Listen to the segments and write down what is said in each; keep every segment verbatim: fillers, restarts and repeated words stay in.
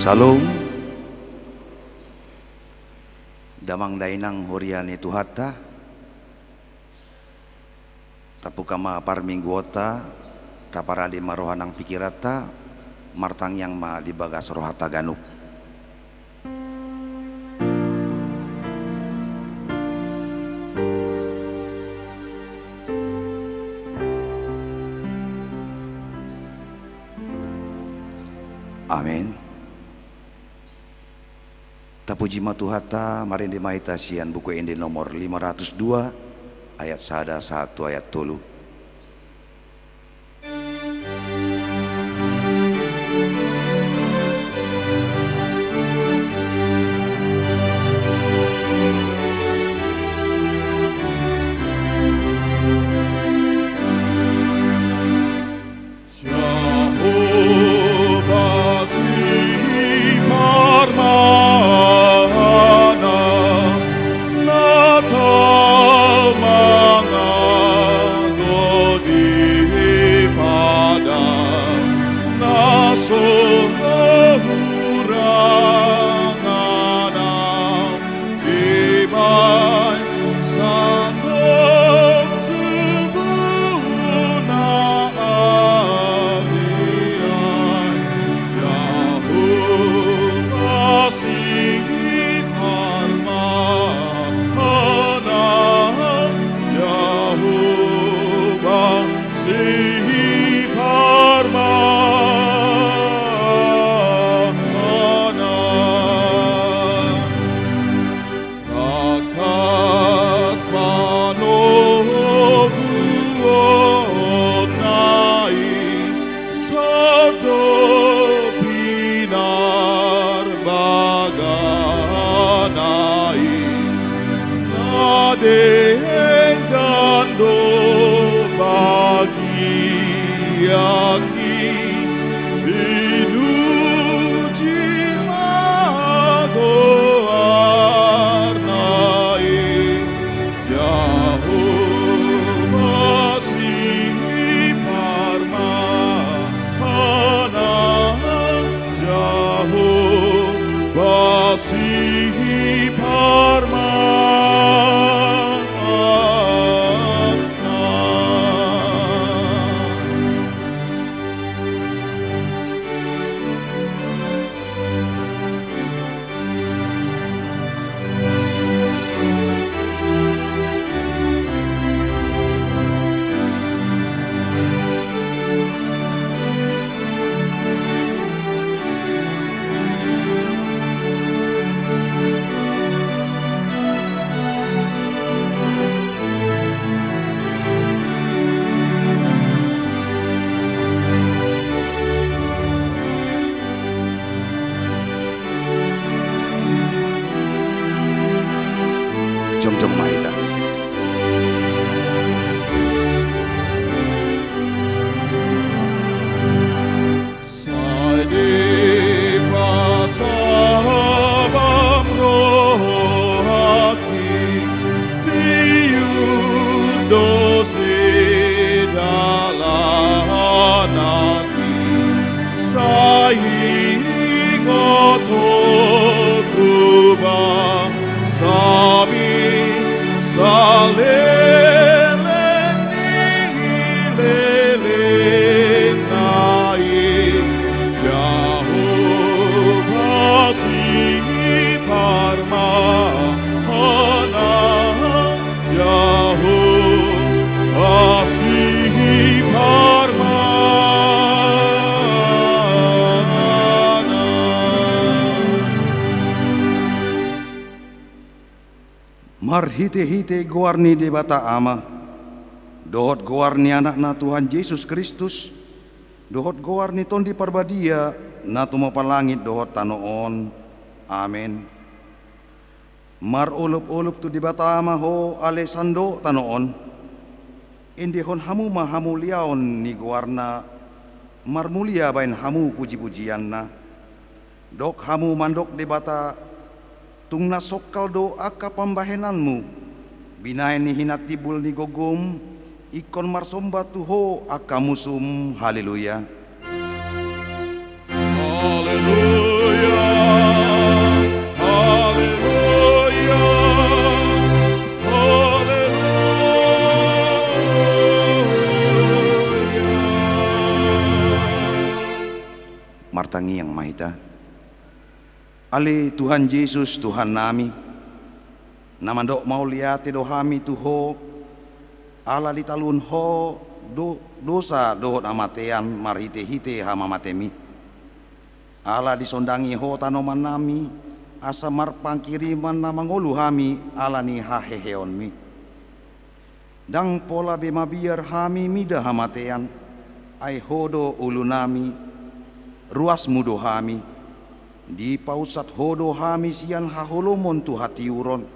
Syalom. Damang dainang huria ni Tuhanta, tapuka ma parmingguonta, taparade ma roha nang pikiranta, martangiang ma di bagas rohanta ganup. Amen. Tapuji ma Tuhanta, marende ma hita sian Buku Ende nomor lima ratus dua, ayat sada sahat tu ayat tolu. Jahowa siparmahan, na tau mangago di padang, na so hurang na dibaen sandok tubuna. Ai Jahowa siparmahan, Jahowa siparmahan. Tangkas panoguonna i, so do pinarbagana i, na denggan do bagianki. Pinuji ma goarna i, Jahowa siparmahan, Jahowa siparmahan. Jongjong ma hita. Sai dipasabam rohangki, tiur do sidalananki, sai ingot ho Tuhan, saleleng ni lelengna i. Jahowa siparmahan, Jahowa siparmahan. Marhitehite goar ni Debata Ama, dohot goar ni Anakna Tuhan Jesus Kristus, dohot goar ni Tondi Parbadia, na tumompa langit dohot tano on. Amen. Marolopolop tu Debata ma ho ale sandok tano on. Endehon hamu ma hamuliaon ni goarna, marmulia baen hamu pujipujianna. Dok hamu mandok Debata, tung na songkal do angka pambahenanmu, binahen ni hinantimbul ni gogom, ingkon marsomba tu ho angka musum. Haleluya. Haleluya. Tangiang ma hita. Ale Tuhan Jesus, Tuhannami, na mandok mauliate do hami tu Ho, ala ditaluhon Ho do-, dosa dohot hamatean marhite-hite hamamateMi. Ala disondangi Ho tanomannami, asa marpangkiriman na mangolu hami ala ni haheheonMi. Ndang pola be mabiar hami mida hamatean, ai Ho do ulunami, ruasMu do hami. Dipaunsat Ho do hami sian haholomon tu hatiuron,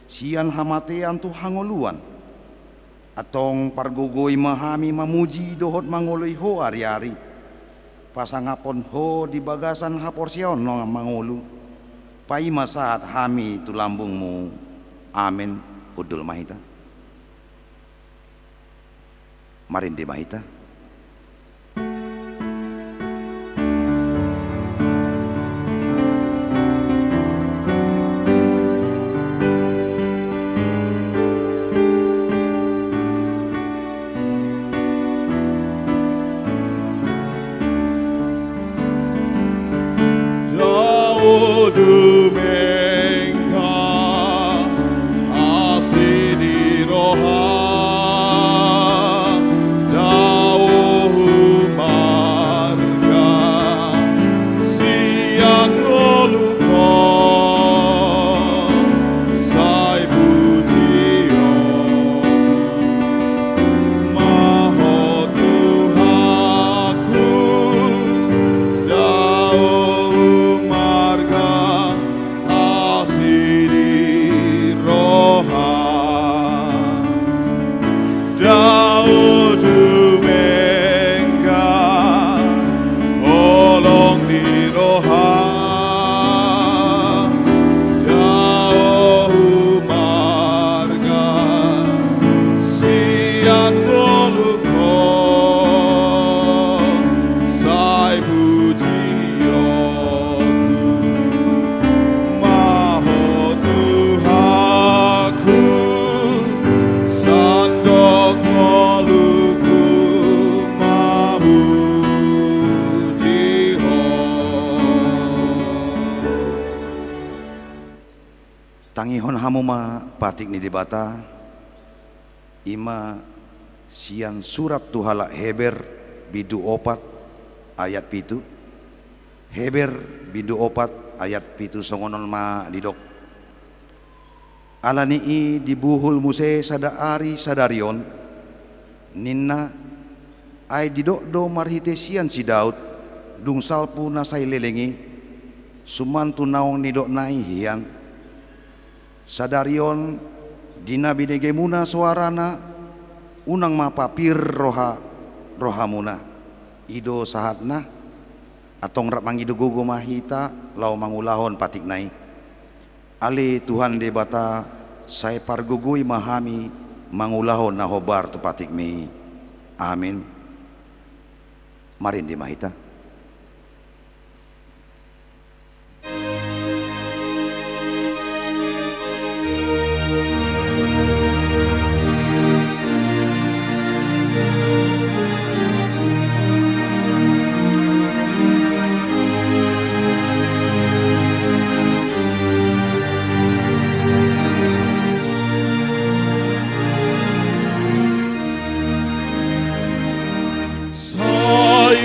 sian hamatean tu hangoluan. Antong pargogoi ma hami mamuji dohot mangoloi Ho ari-ari, pasangaphon Ho di bagasan haporseaon na mangolu, paima sahat hami tu lambungMu. Amen. Hundul ma hita. Marende ma hita. Dao dumenggan asi ni roha, dao marga sian ngolungku, sai pujion ma Ho Tuhanku, dao marga asi ni roha. Dao dumenggan holong ni roha, dao marga sian ngolungku, sai pujion ma Ho Tuhanku, sandok ngolungku mamuji Ho. Tangihon hamu ma patik ni Debata, i ma sian surat tu halak Heber, bindu opat, ayat pitu. Heber, bindu opat, ayat pitu, songon on ma didok: Ala ni i dibuhul muse sada ari sadari on, ninna, ai didok do marhite sian si Daud, dung salpu na sai leleng i, suman tu naung nidokna i hian. Sadari on, di na binegemuna soarana, unang ma papir roha, rohamuna. I do sahatna. Antong rap mangido gogo ma hita laho mangulahon patikna i. Ale Tuhan Debata, sai pargogoi ma hami mangulahon na hombar tu patikMi. Amin. Marende ma hita. Sai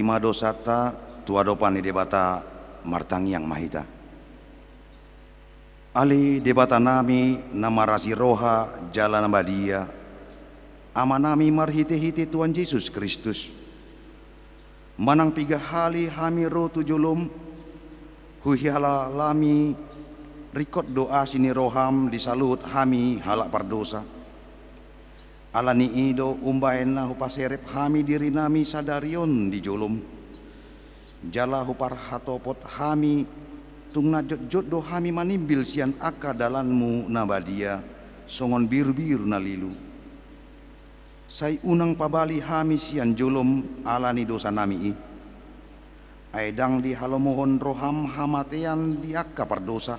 Ma dosanta tu adopan ni Debata. Martangiang ma hita. Ale Debatanami na marasi roha jala na badia, Amanami marhitehite Tuhan Jesus Kristus, manang piga hali hami ro tu jolom, huihalalami ringkot do asi ni roham di saluhut hami halak pardosa. Ala ni i do umbahen na hupaserep hami dirinami sadari on di jolom, jala huparhatopot hami, tung na jotjot do hami manimbil sian angka dalanmu na badia, songon birubiru na lilu. Sai unang pabali hami sian jolom ala ni dosanami i. Ai ndang dihalomohon roham hamatean di angka pardosa.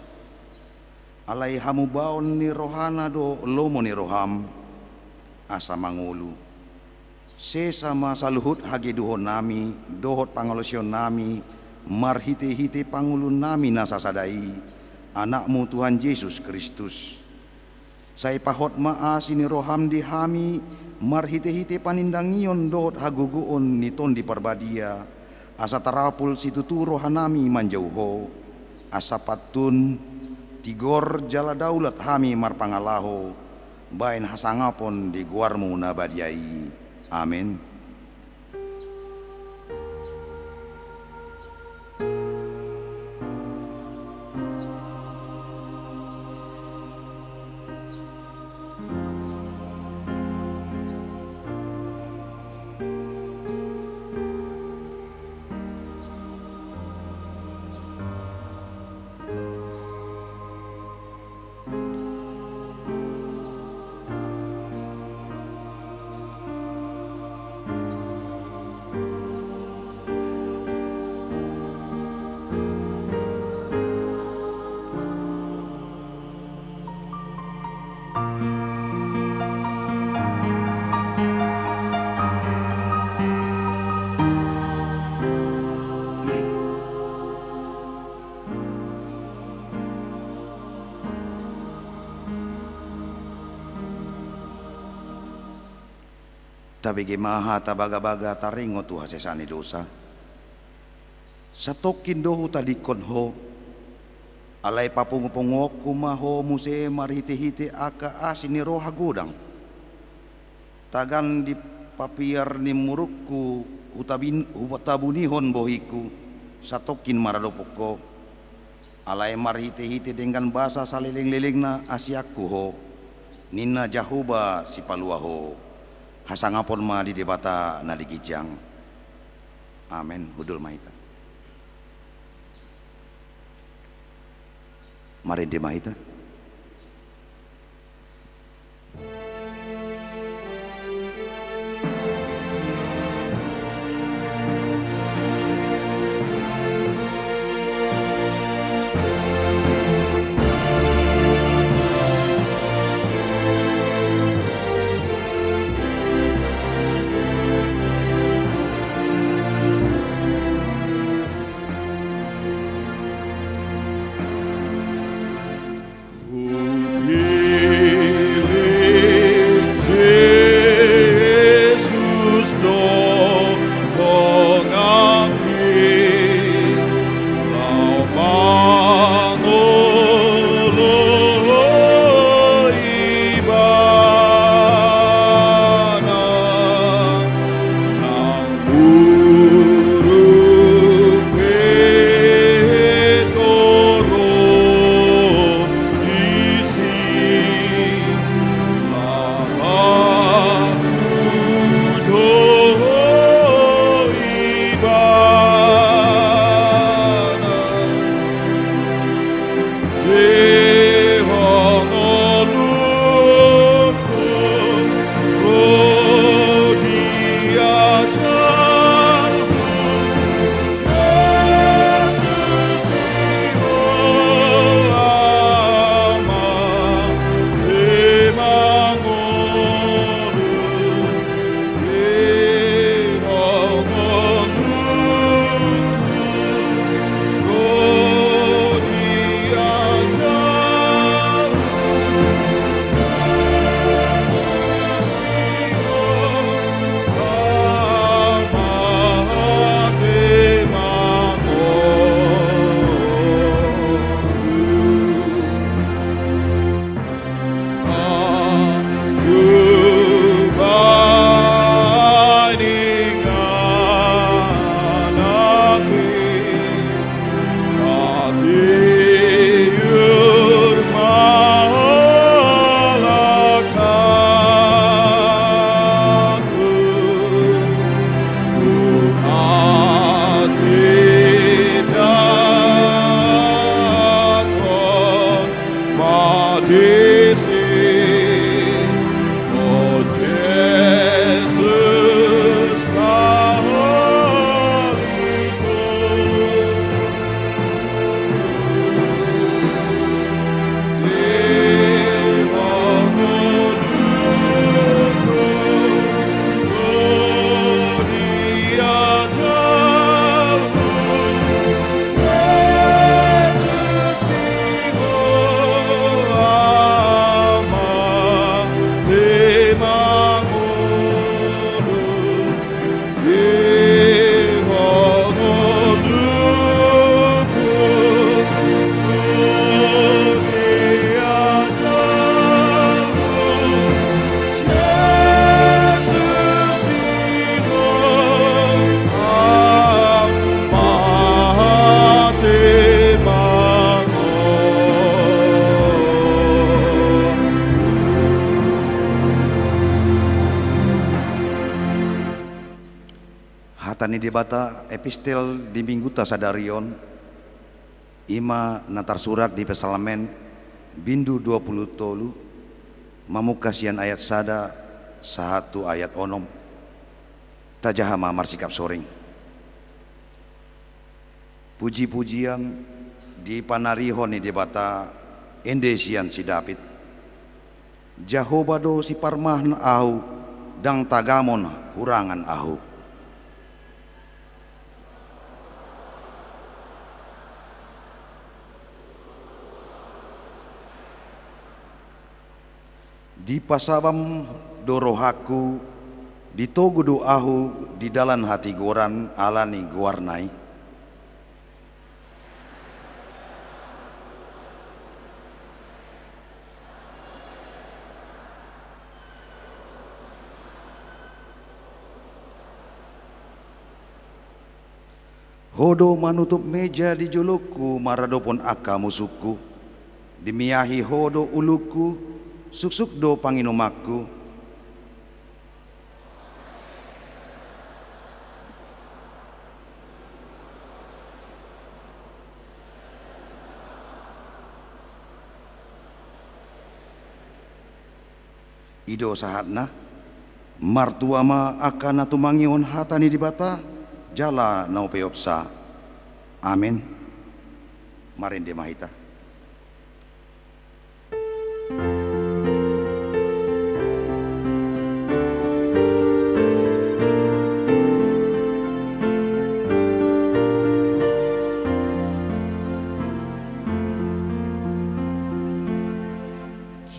Alai hamubaon ni rohana do lomo ni roham, asa mangolu. Sesa ma saluhut hageduhonnami dohot pangalaosionnami marhitehite Pangulunami na sasada i, Anakmu Tuhan Jesus Kristus. Sai pahot ma asi ni roham di hami marhitehite panindangion dohot hagogoon ni Tondi Parbadia, asa tarapul situtu rohanami manjou Ho, asa pantun, tigor jala daulat hami marpangalaho baen hasangapon di goarmu na badia i. Amen. Tabege ma hata bagabaga taringot tu hasesaan ni dosa. Satongkin do hutadingkon Ho, alai papungupunguonku ma Ho muse marhitehite angka asi ni roha godang. Tagan di papiar ni murukku hutabin-, hutabunihon bohingku, satongkin maradopon Ho. Alai marhitehite denggan basa salelenglelengna asianku Ho, ninna Jahowa Sipalua Ho. Hasangapon ma di Debata na di ginjang. Amen. Hundul ma hita. Marende ma hita. Ni Debata, epistel di mingguta sadari on, i ma na tarsurat di Psalmen, bindu dua pulu tolu, mamungka sian ayat sada sahat tu ayat onom. Tajaha ma marsikap soring. Puji-pujian dipanarihon ni Debata, ende sian si David. Jahowa do siparmahan ahu, ndang tagamon hurangan ahu. Dipasabam do rohangku, ditogu do ahu di dalan hatigoran ala ni goarna i. Ho do manutup meja di jolongku maradophon angka musungku. Dimiahi ho do ulungku, suksuk do panginumanku. I do sahatna. Martua ma angka na tumangihon hata ni Debata, jala na upeopsa. Amen. Marende ma hita.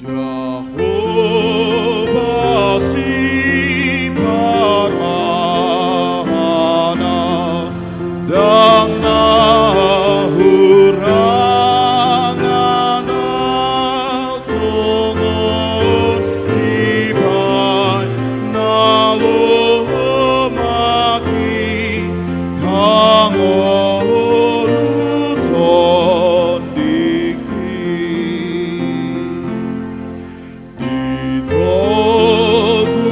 Jahowa siparmahan ahu, ndang na hurangan ahu, songon dibahen na lomak i, ndang ngolu tondingki. Ditogu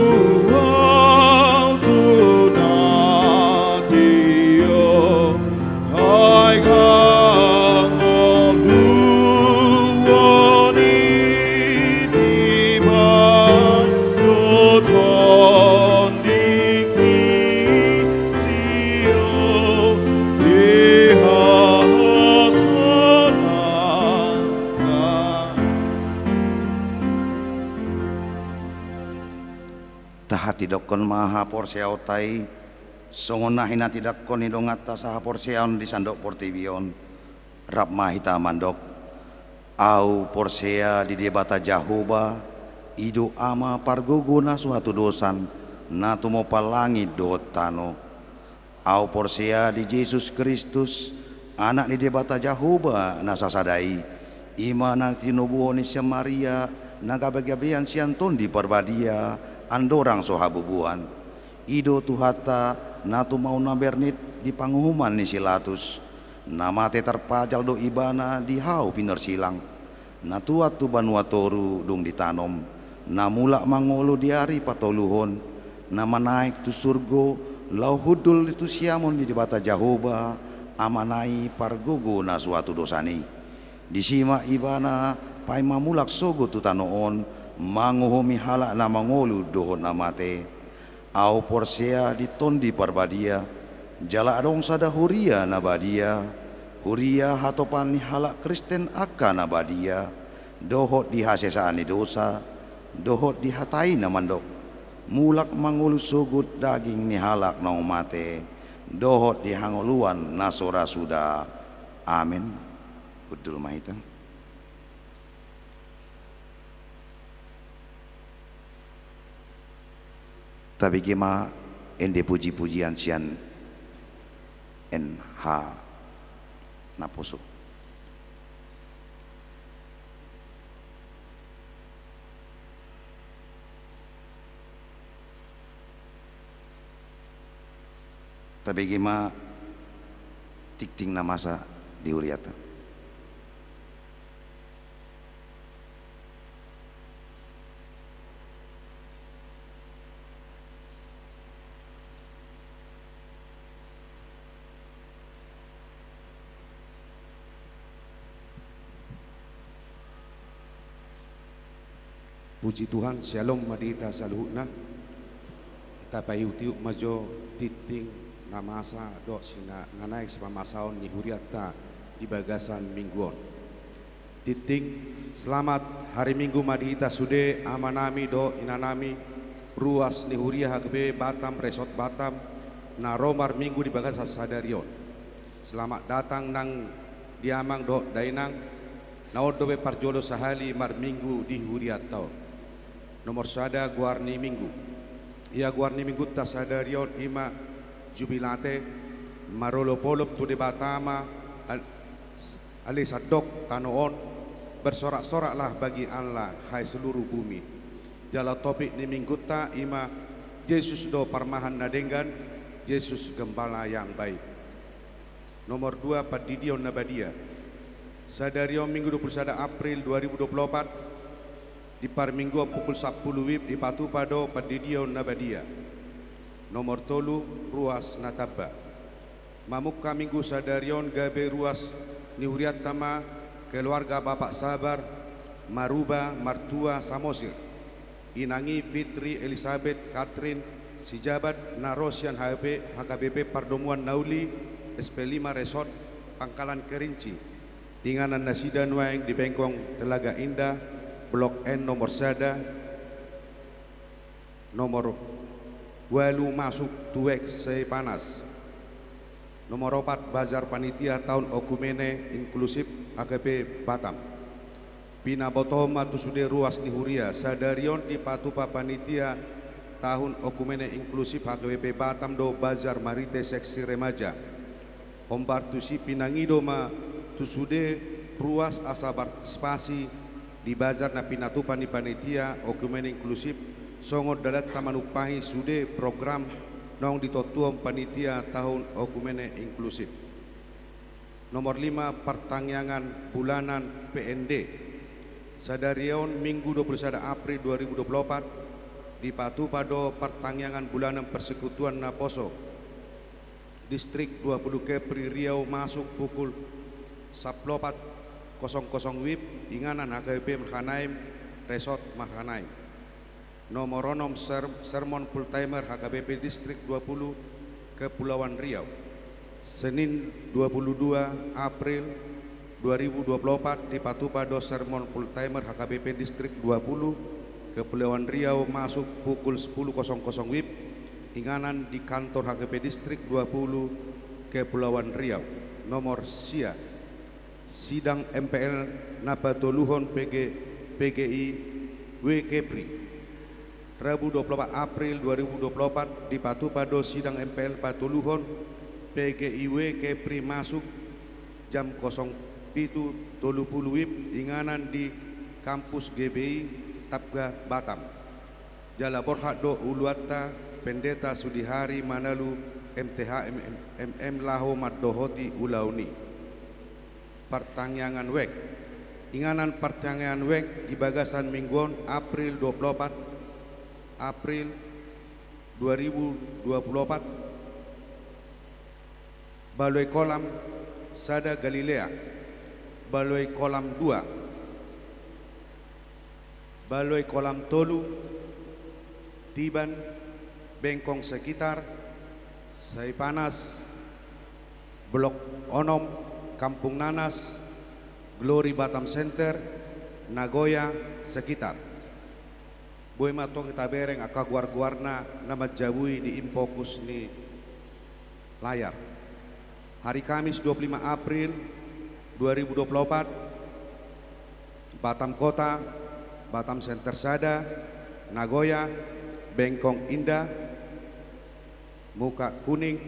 ahu tu na tio, ai ndang ngolu on i, dibahen do tondingki, sio di hasonangan. Tahatidokkon ma haporseaonta i, songon na hinatidokkon ni donganta sahaporseaon di sandok portibi on. Rap ma hita mandok: Ahu porsea di Debata Jahowa, i do Ama pargogo na so hatudosan, na tumompa langit dohot tano. Ahu porsea di Jesus Kristus, Anak ni Debata Jahowa na sasada i, i ma na tinobuhon ni si Maria, na gabegabean sian Tondi Parbadia, andorang so habubuhan. I do Tuhanta, na tumaon na bernit di panguhuman ni si Latus. Na mate tarpajal do Ibana di hau pinorsilang. Na tuat tu banua toru dung ditanom, na mulak mangolu di ari patoluhon, na manaek tu surgo, laho hundul tu siamun ni Debata Jahowa, Amana i pargogo na so hatudosan i. Disi ma Ibana paima mulak sogot tu tano on, manguhumi halak na mangolu dohot na mate. Ahu porsea di Tondi Parbadia, jala adong sada huria na badia, huria hatopan ni halak Kristen angka na badia, dohot di hasesaan ni dosa, dohot di hata i na mandok: Mulak mangolu sogot daging ni halak naung mate, dohot di hangoluan na so ra suda. Amen. Hundul ma hita. Tabege ma ende puji-pujian sian N H Naposo. Tabege ma tingting na masa di huriata. Puji Tuhan, syalom ma di hita saluhutna. Tapaihut-ihut ma jo tingting na masa dohot sina-, na naeng sipamasaon ni hurianta di bagasan minggu on. Tingting, selamat hari Minggu ma di hita sude, amanami dohot inanami, ruas ni huria H K B P Batam, Resort Batam, na ro marminggu di bagasan sadari on. Selamat datang nang di amang dohot dainang, na on dope parjolo sahali marminggu di hurianta on. Nomor sada, goar ni minggu. Ia goar ni minggunta sadari on i ma Jubilate, marolopolop tu Debata ma, al-, alai sandok tano on, bersorak-soraklah bagi Allah, hai seluruh bumi. Jala topik ni minggunta i ma Jesus do parmahan na denggan, Jesus Gembala yang baik. Nomor dua, pandidion na badia. Sadari on Minggu dua puluh sada April dua ribu dua puluh opat, di parmingguon pukul sampulu WIB dipatupa do pandidion na badia. Nomor tolu, ruas na tamba. Mamungka Minggu sadari on gabe ruas ni hurianta ma keluarga Bapak Sabar, Maruba, Martua, Samosir. Inang i Fitri Elisabet Katrin Sijabat na ro sian H P, H K B P Pardomuan Na Uli, S P lima Resort, Pangkalan Kerinci. Inganan nasida nuaeng di Bengkong Telaga Indah, Blok N nomor sada, nomor ualu masuk tu WEEK Seipanas. Nomor opat, bazar panitia taon okumene inklusif H K B P Batam. Pinabotohon ma tu sude ruas ni huria, sadari on dipatupa panitia taon okumene inklusif H K B P Batam do bazar marhite seksi remaja. Hombar tusi pinangido ma tu sude ruas asa partisipasi di bazar na pinatupa ni panitia okumene inklusif, songon dalanta manumpahi sude program naung ditontuhon panitia taon okumene inklusif. Nomor lima, partangiangan bulanan P N D. Sadari on Minggu dua puluh sada April dua ribu dua puluh opat, dipatupa do partangiangan bulanan Persekutuan Naposo, Distrik dua puluh Kepri Riau, masuk pukul sampulu opat kosong kosong WIB, inganan H K B P Marhanaim, Resort Marhanaim. Nomor onom, ser-, sermon full timer H K B P Distrik dua puluh Kepulauan Riau. Senin dua puluh dua April dua ribu dua puluh opat, dipatupa do sermon full timer H K B P Distrik dua puluh Kepulauan Riau, masuk pukul sampulu kosong kosong WIB, inganan di kantor H K B P Distrik dua puluh Kepulauan Riau. Nomor sia, sidang M P L na patoluhon P G, P G I W Kepri. Rabu dua puluh opat April dua ribu dua puluh opat, dipatupa do sidang M P L patoluhon P G I W Kepri, masuk jam kosong pitu tolu puluh WIB, inganan di kampus G B I Tapga Batam. Jala borhat do uluanta Pendeta Sudihari Manalu, M T H, M M, M M, laho mandohoti ulaon i. Partangiangan WEEK. Inganan partangiangan WEEK di bagasan minggu on, April dua puluh opat, April dua ribu dua puluh opat, Baloi Kolam sada Galilea, Baloi Kolam dua, Baloi Kolam tolu, Tiban, Bengkong sekitar, Saipanas, Blok onom, Kampung Nanas, Glory Batam Center, Nagoya sekitar. Boi ma tong tabereng angka goar-goarna na manjabui di infokus ni layar. Hari Kamis dua puluh lima April dua ribu dua puluh opat, Batam Kota, Batam Center sada, Nagoya, Bengkong Indah, Muka Kuning,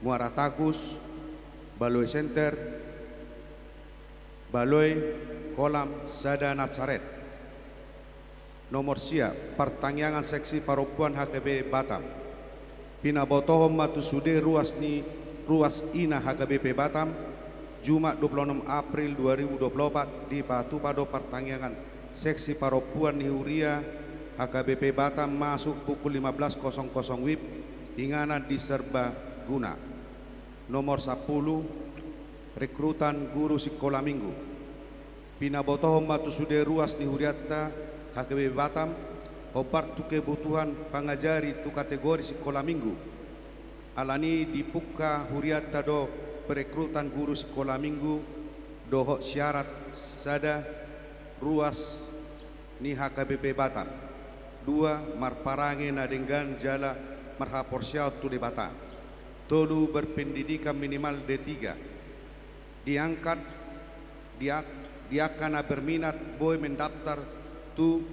Muara Takus, Baloi Center, Baloi Kolam sada Nasaret. Nomor sia, partangiangan seksi parompuan H K B P Batam. Pinabotohon ma tu sude ruas ni, ruas ina H K B P Batam, Jumat dua puluh onom April dua ribu dua puluh opat, dipatupa do partangiangan seksi parompuan ni huria H K B P Batam, masuk pukul lima belas kosong kosong WIB, inganan di Serbaguna. Nomor sampulu, rekrutan guru sikola minggu. Pinabotohon ma tu sude ruas ni hurianta H K B P Batam, hombar tu kebutuhan pangajari tu kategori sikola minggu. Alani i dipungka hurianta do perekrutan guru sikola minggu dohot syarat: sada, ruas ni H K B P Batam; dua, marparange na denggan jala marhaporseaon tu Debata; tolu, berpendidikan minimal D tiga. Di angka, di ak-, di angka na berminat boi mendaftar tu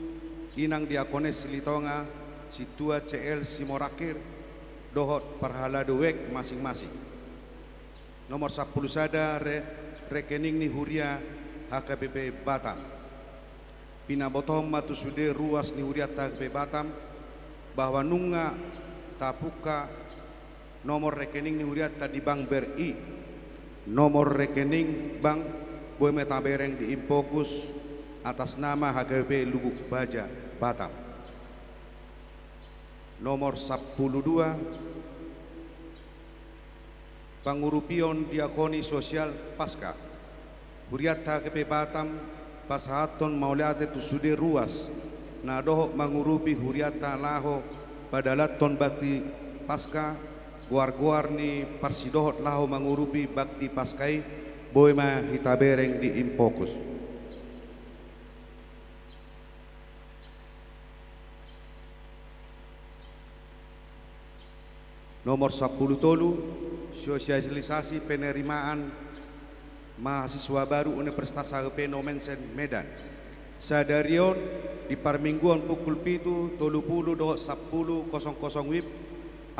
Inang Diakones Silitonga, Sintua C L Simorangkir, dohot parhalado wijk masing-masing. Nomor sampulu sada, re-, rekening ni huria H K B P Batam. Pinabotohon ma tu sude ruas ni hurianta H K B P Batam, bahwa nunga tapungka nomor rekening ni hurianta di Bank B R I. Nomor rekening bank boi ma tabereng di Infokus, atas nama H K B P Lubuk Baja Batam. Nomor sampulu dua, pangurupion diakoni sosial Paskah. Hurianta H K B P Batam pasahathon mauliate tu sude ruas na dohot mangurupi hurianta laho padalanhon bakti Paskah. Goar-goar ni parsidohot laho mangurupi bakti Paskah i boi ma hita bereng di Infokus. Nomor sampulu tolu, sosialisasi penerimaan mahasiswa baru Universitas H K B P Nommensen Medan. Sadari on, di parmingguon pukul pitu tolu pulu dohot sampulu kosong kosong WIB,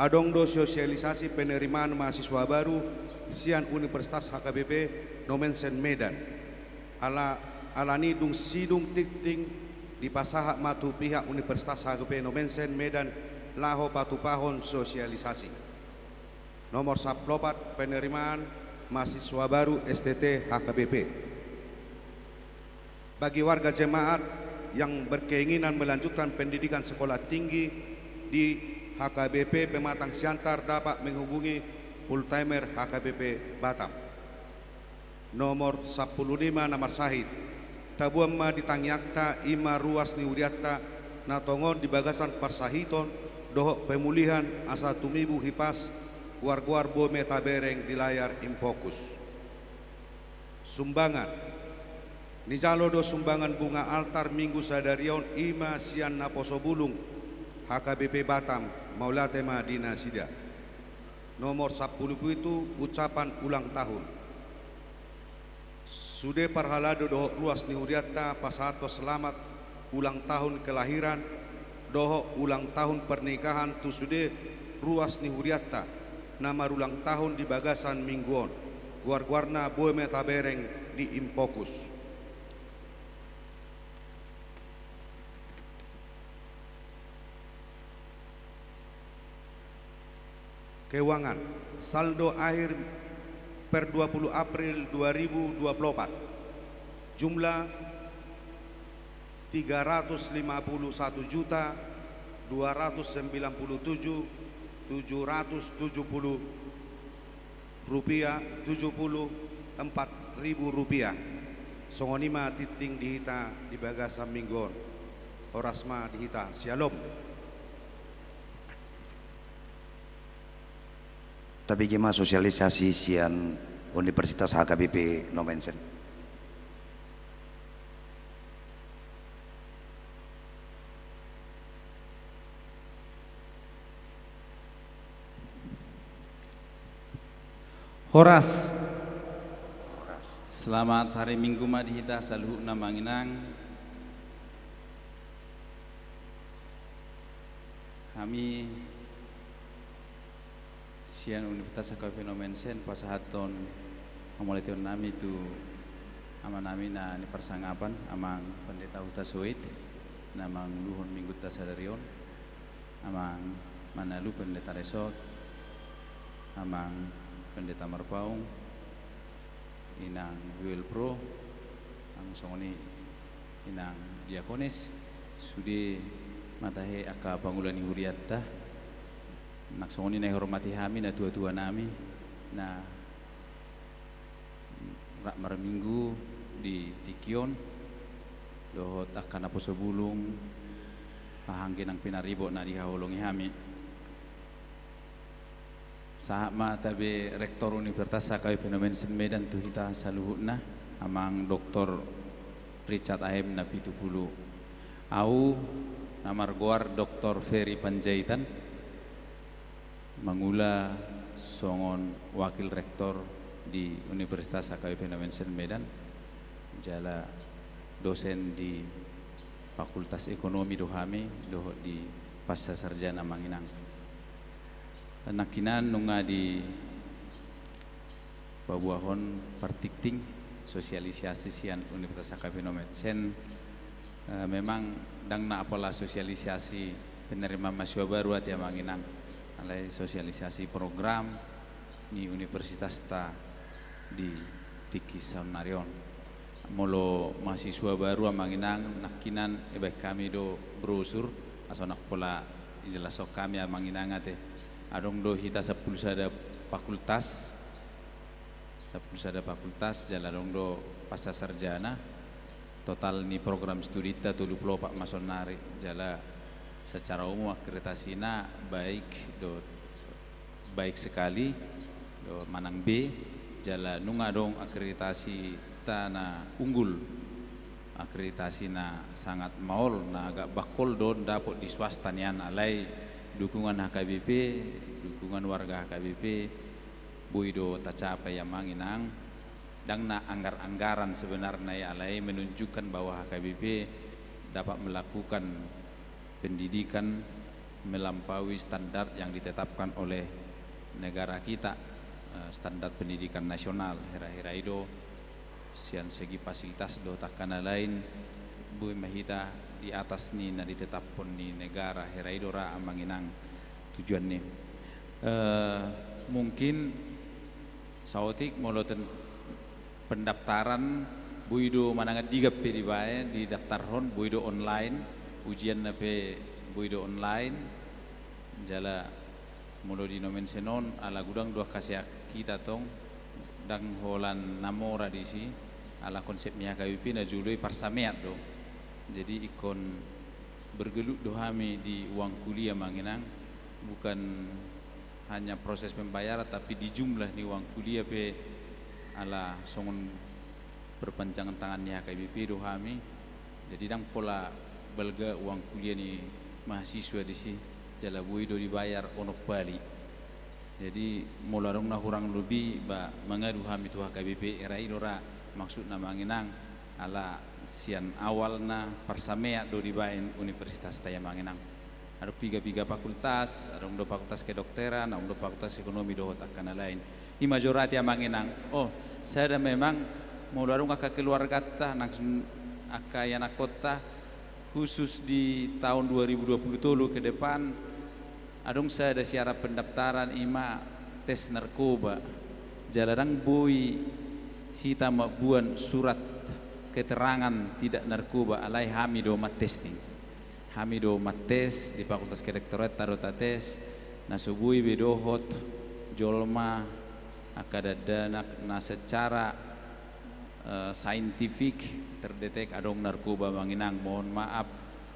adong do sosialisasi penerimaan mahasiswa baru sian Universitas H K B P Nommensen Medan. Ala, alani dung sidung tingting dipasahat ma tu pihak Universitas H K B P Nommensen Medan laho patupahon sosialisasi. Nomor sampulu opat, penerimaan mahasiswa baru S T T H K B P. Bagi warga jemaat yang berkeinginan melanjutkan pendidikan sekolah tinggi di H K B P Pematang Siantar dapat menghubungi full timer H K B P Batam. Nomor sampulu lima, na marsahit. Taboan ma di tangiangta i ma ruas ni hurianta na tongon di bagasan parsahiton dohot pemulihan asa tumibu hipas, goar-goar boi ma tabereng di layar Infokus. Sumbangan. Nijalo do sumbangan bunga altar Minggu sadari on i ma sian naposo bulung H K B P Batam, mauliate ma di nasida. Nomor sampulu pitu, ucapan ulang tahun. Sude parhalado dohot ruas ni hurianta pasahathon selamat ulang tahun kelahiran dohot ulang tahun pernikahan tu sude ruas ni hurianta na marulang tahun di bagasan minggu on. Goar-goarna boi ma tabereng di Infokus. Keuangan. Saldo akhir per dua puluh April dua ribu dua puluh empat. Jumlah tiga ratus lima puluh satu juta dua ratus sembilan puluh tujuh tujuh ratus tujuh puluh rupiah, tujuh puluh empat ribu rupiah. Songon i ma tingting di hita di bagasan minggu on. Horas ma di hita. Syalom. Tabege ma sosialisasi sian Universitas H K B P Nommensen. Horas. Selamat hari Minggu ma di hita saluhutna, Amang Inang. Hami sian Universitas H K B P Nommensen pasahathon hamauliateon nami tu amanami na ni parsangapan, Amang Pendeta Huta Soit, na manguluhon minggunta sadari on, Amang Manalu Pendeta Resort, Amang Pendeta Marpaung, Inang Joel Pro, nang songon i Inang Diakones, sude ma tahe angka pangula ni hurianta, nang songon i na dihormati hami natua-tua nami na rap marminggu di tingki on. dohot angka naposo bulung, angka inang pinaribot na dihaholongi hami. Sahat ma tabe Rektor Universitas H K B P Nomensin Medan tu hita saluhutna, Amang Doktor Richard Ahem Napitupulu. Au na margoar Doktor Ferry Panjaitan, mangula songon Wakil Rektor di Universitas H K B P Nomensin Medan, jala dosen di Fakultas Ekonomi do hami, dohot di Pascasarjana, Amang Inang. Nangkinan nunga dipaboahon partingting sosialisasi sian Universitas H K B P Nomensin, eh, memang ndang na pola sosialisasi penerimaan mahasiswa baru ate, Amang Inang, alai sosialisasi program ni universitasta di tingki saonnari on. Molo mahasiswa baru, Amang Inang, nangkinan dibaen hami do brosur, asa ndang pola dijelaskan hami, Amang Inang, ate. Adong do hita sampulu sada fakultas, sampulu sada fakultas, jala adong do Pascasarjana. Total ni program studita tolu pulu opat ma saonnari, jala secara umum akreditasina baik do, baik sekali do manang B, jala nunga adong akreditasita na unggul, akreditasi na sangat maol, na agak bakol do dapot di swasta nian, alai dukungan H K B P, dukungan warga H K B P, boi do tacapai, Amang Inang. Ndang na anggar-anggaran sebenarna i, alai menunjukkan bahwa H K B P dapat melakukan pendidikan melampaui standar yang ditetapkan oleh negara kita, eh, standar pendidikan nasional. Hira-hira i do sian segi fasilitas dohot angka na lain, boi ma hita di atas ni na ditetaphon ni negara. Hira i do ra, Amang Inang, tujuanna. Eh, mungkin saotik molo ten-, pendaftaran, boi do manang andigan pe dibaen, didaftarhon, boi do online, ujianna pe boi do online. Jala molo di Nomensin on, ala godang do angka sian hita tong, ndang holan na mora disi, ala konsep ni H K B P na jolo i parsameat do. Jadi ingkon bergelut do hami di uang kuliah, Amang Inang, bukan hanya proses pembayaran, tapi di jumlah ni uang kuliah pe ala songon perpanjangan tangan ni H K B P do hami. Jadi ndang pola balga uang kuliah ni mahasiswa disi, jala boi do dibayar onom pali. Jadi molo adong na hurang lobi, ba mangadu hami tu H K B P, hira i do ra maksudna, Amang Inang, ala sian awalna parsameat do dibaen universitasta i, Amang Inang. Adong piga-piga fakultas, adong do Fakultas Kedokteran, adong do Fakultas Ekonomi dohot angka na lain. I ma jo ra ate, Amang Inang. Oh, sada memang, molo adong angka keluarganta nang s-, angka ianakkonta, khusus di tahun dua ribu dua puluh tolu ke depan, adong sada syarat pendaftaran, i ma tes narkoba. Jala ndang boi hita mambuat surat keterangan tidak narkoba, alai hami do matesting. Hami do mattes, di Fakultas Kedokteran do tates, na so boi be dohot jolma, angka dakdanak na secara, eh, saintifik terdetek adong narkoba, Amang Inang. Mohon maaf,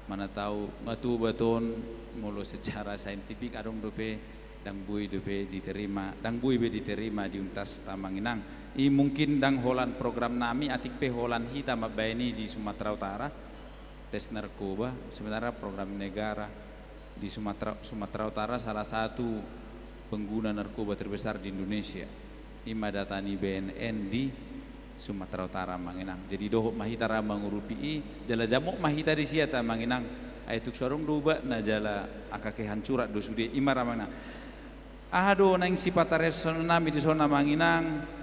mana tahu nga tobat on, molo secara saintifik adong dope, ndang boi dope diterima, ndang boi be diterima di untasta, Amang Inang. I mungkin ndang holan program nami, atik pe holan hita mambaen i di Sumatera Utara. Tes narkoba, sebenarnya program negara di Sumatera, Sumatera Utara salah satu pengguna narkoba terbesar di Indonesia. I ma data ni B N N di Sumatera Utara, Amang Inang. Jadi dohot ma hita ra mangurupi i, jala jamot ma hita disi ate, Amang Inang. Ai tung so adong do ubatna, jala angka kehancuran do sude, i ma ra, Amang Inang. Aha do naeng sipatareson nami dison, Amang Inang?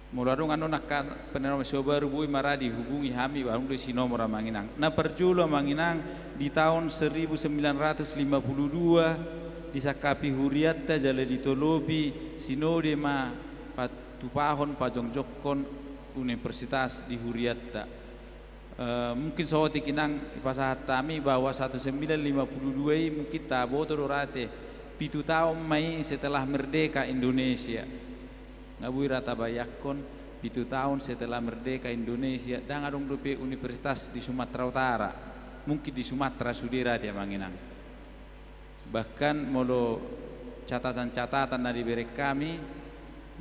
Molo adong annon angka penerimaan mahasiswa baru, boi ma ra dihubungi hami, adong do disi nomor, Amang Inang. Na parjolo, Amang Inang, di tahun seribu sembilan ratus lima puluh dua disangkapi hurianta jala ditolopi sinode ma patupahon, pajongjongkon universitas di hurianta. Eh, mungkin saotik, Inang, dipasahat hami bahwa satu sembilan lima puluh dua i mungkin taboto do ra ate, pitu taon ma i setelah merdeka Indonesia. Nga boi ra tabayangkon, Pitu taon setelah merdeka Indonesia, ndang adong dope universitas di Sumatera Utara. Mungkin di Sumatera sude ra, ate amang inang. Bahkan molo catatan-catatan na dibereng hami,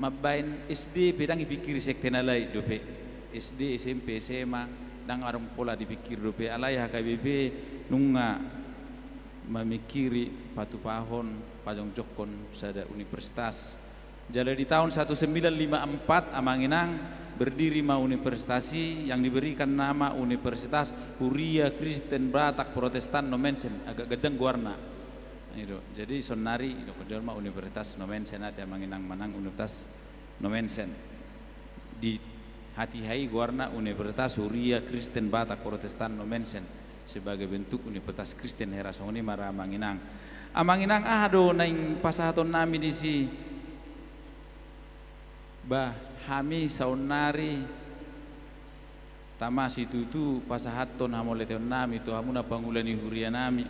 mambaen S D pe ndang dipingkiri sekte na lain dope. S D, S M P, S M A, ndang adong pola dipingkiri dope. Alai H K B P nunga mamingkiri patupahon, pajongjongkon sada universitas. Jala di taon satu sembilan lima empat, amang inang, berdiri ma universitas i yang diberikan nama Universitas Huria Kristen Batak Protestan Nommensen, agak ganjang goarna. I do. Jadi saonnari didok jolma Universitas Nommensen, ate amang inang, manang Universitas Nommensen. Di hatiha i goarna Universitas Huria Kristen Batak Protestan Nommensen sebagai bentuk universitas Kristen hera. Songon i ma ra, amang inang. Amang inang, aha do naeng pasahatonnami disi? Bah, hami saonnari tama situtu pasahathon hamauliateonnami tu hamuna pangula ni hurianami.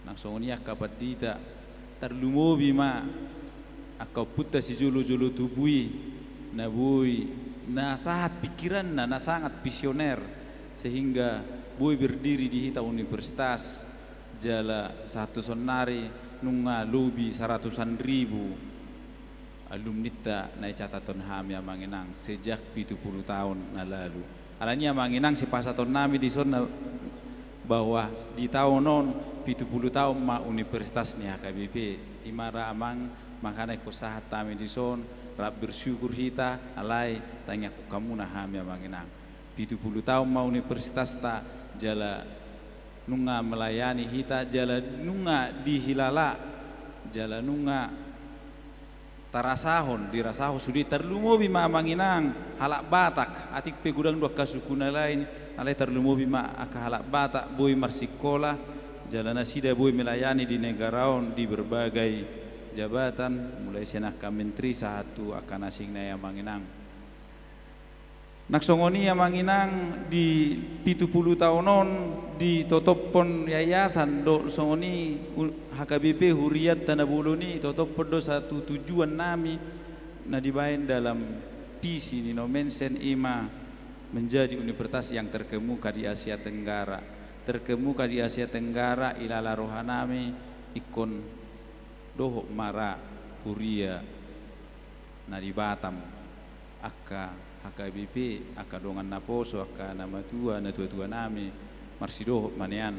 Nang songon i angka pandita, tarlumobi ma angka ompunta sijolo-jolo tubu i, na boi, na sahat pingkiranna, na sangat visioner, sehingga boi berdiri di hita universitas, jala sahat tu saonnari nunga lobi saratusan ribu alumninta na icatathon hami, amang inang, sejak pitu pulu taon na lalu. Alani i, amang inang, sipasahatonnami dison na bahwa di taon on pitu pulu taon ma universitas ni H K B P. I ma ra, amang, makana ingkon sahat hami dison, rap bersyukur hita, alai tangiangkon hamuna hami, amang inang. Pitu pulu taon ma universitasta, jala nunga melayani hita, jala nunga dihilala, jala nunga tarasahon, dirasahon sude, tarlumobi ma, amang inang, halak Batak, atik pe godang do angka suku na lain, alai tarlumobi ma angka halak Batak boi marsikola, jala nasida boi melayani di negara on di berbagai jabatan, mulai sian angka menteri sahat tu angka na asing na i, amang inang. Nang songon i, amang inang, di pitu pulu taon on ditotophon yayasan do songon i, u-, H K B P hurianta na bolon i, totophon do satu tujuannami na dibaen dalam visi ni Nommensen, i ma menjadi universitas yang terkemuka di Asia Tenggara. Terkemuka di Asia Tenggara, ilala rohanami ingkon dohot ma ra huria na di Batam, angka H K B P, angka dongan naposo, angka na matua, na tua-tuanami, marsidohot ma nian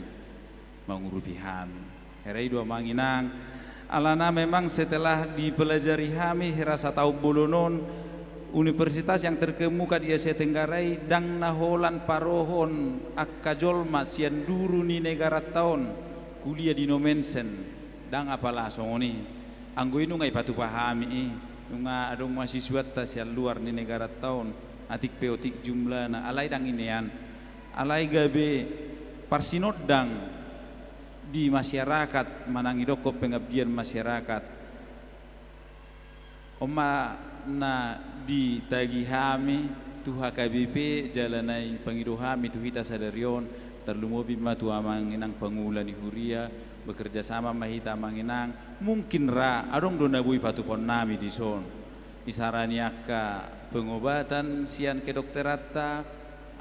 mangurupi hami. Hera i do, amang inang, alana memang setelah dipelajari hami hera sataon bolon on, universitas yang terkemuka di Asia Tenggara i ndang na holan parohon angka jolma sian duru ni negaranta on kuliah di Nommensen, ndang apala songon i. Anggo i nunga ipatupa hami i, nunga adong mahasiswanta sian luar ni negaranta on, atik pe otik jumlahna, alai ndang i nian. Alai gabe parsinondang di masyarakat, manang idokkon pengabdian masyarakat. On ma na ditagi hami tu H K B P, jala na ipangido hami tu hita sadari on, tarlumobi ma tu amang inang pangula ni huria, bekerja sama ma hita, amang inang, mungkin ra adong do na boi patupaonnami dison. Isarani angka pengobatan sian kedokteranta,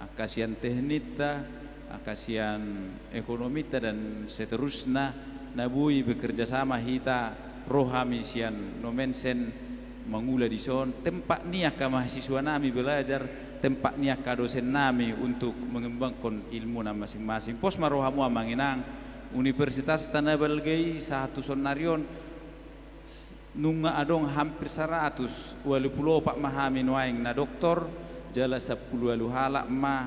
angka sian teknikta, angka sian ekonomita, dan seterusna, na boi bekerja sama hita, ro hami sian Nommensen mangula dison, tempat ni angka mahasiswanami belajar, tempat ni angka dosennami untuk mengembangkan ilmuna masing-masing. Pos ma rohamu, amang inang, universitasta na balga i sahat tu saonnari on, nunga adong hampir saratus ualu pulu opat ma hami nuaeng na doktor, jala sampulu ualu halak ma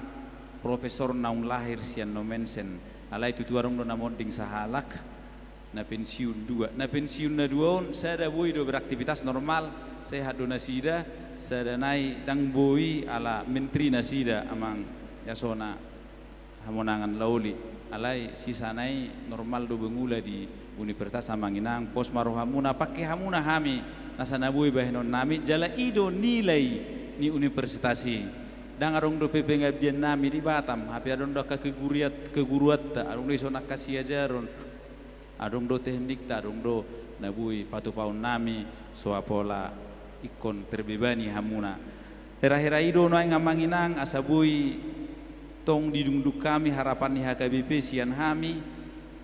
profesor naung lahir sian Nommensen. Alai tutu adong do na monding sahalak, na pensiun dua. Na pensiun na dua on, sada boi do beraktivitas normal, sehat do nasida, sada nai ndang boi ala menteri nasida, amang, yasona Hamonangan Lauli. Alai sisana i normal do mangula di universitas, amang inang. Pos ma rohamuna, pangke hamuna hami nasa na boi bahenonnami, jala i do nilai ni universitas i. Ndang adong dope pengabdiannami di Batam, hape adong do angka keguriat-, keguruanta, adong do dison angka siajaron, adong do teknikta, adong do na boi patupaonnami, so pola ingkon terbebani hamuna. Hera-hera i do nuaeng amang inang, asa boi tong didungdung hami harapan ni H K B P sian hami,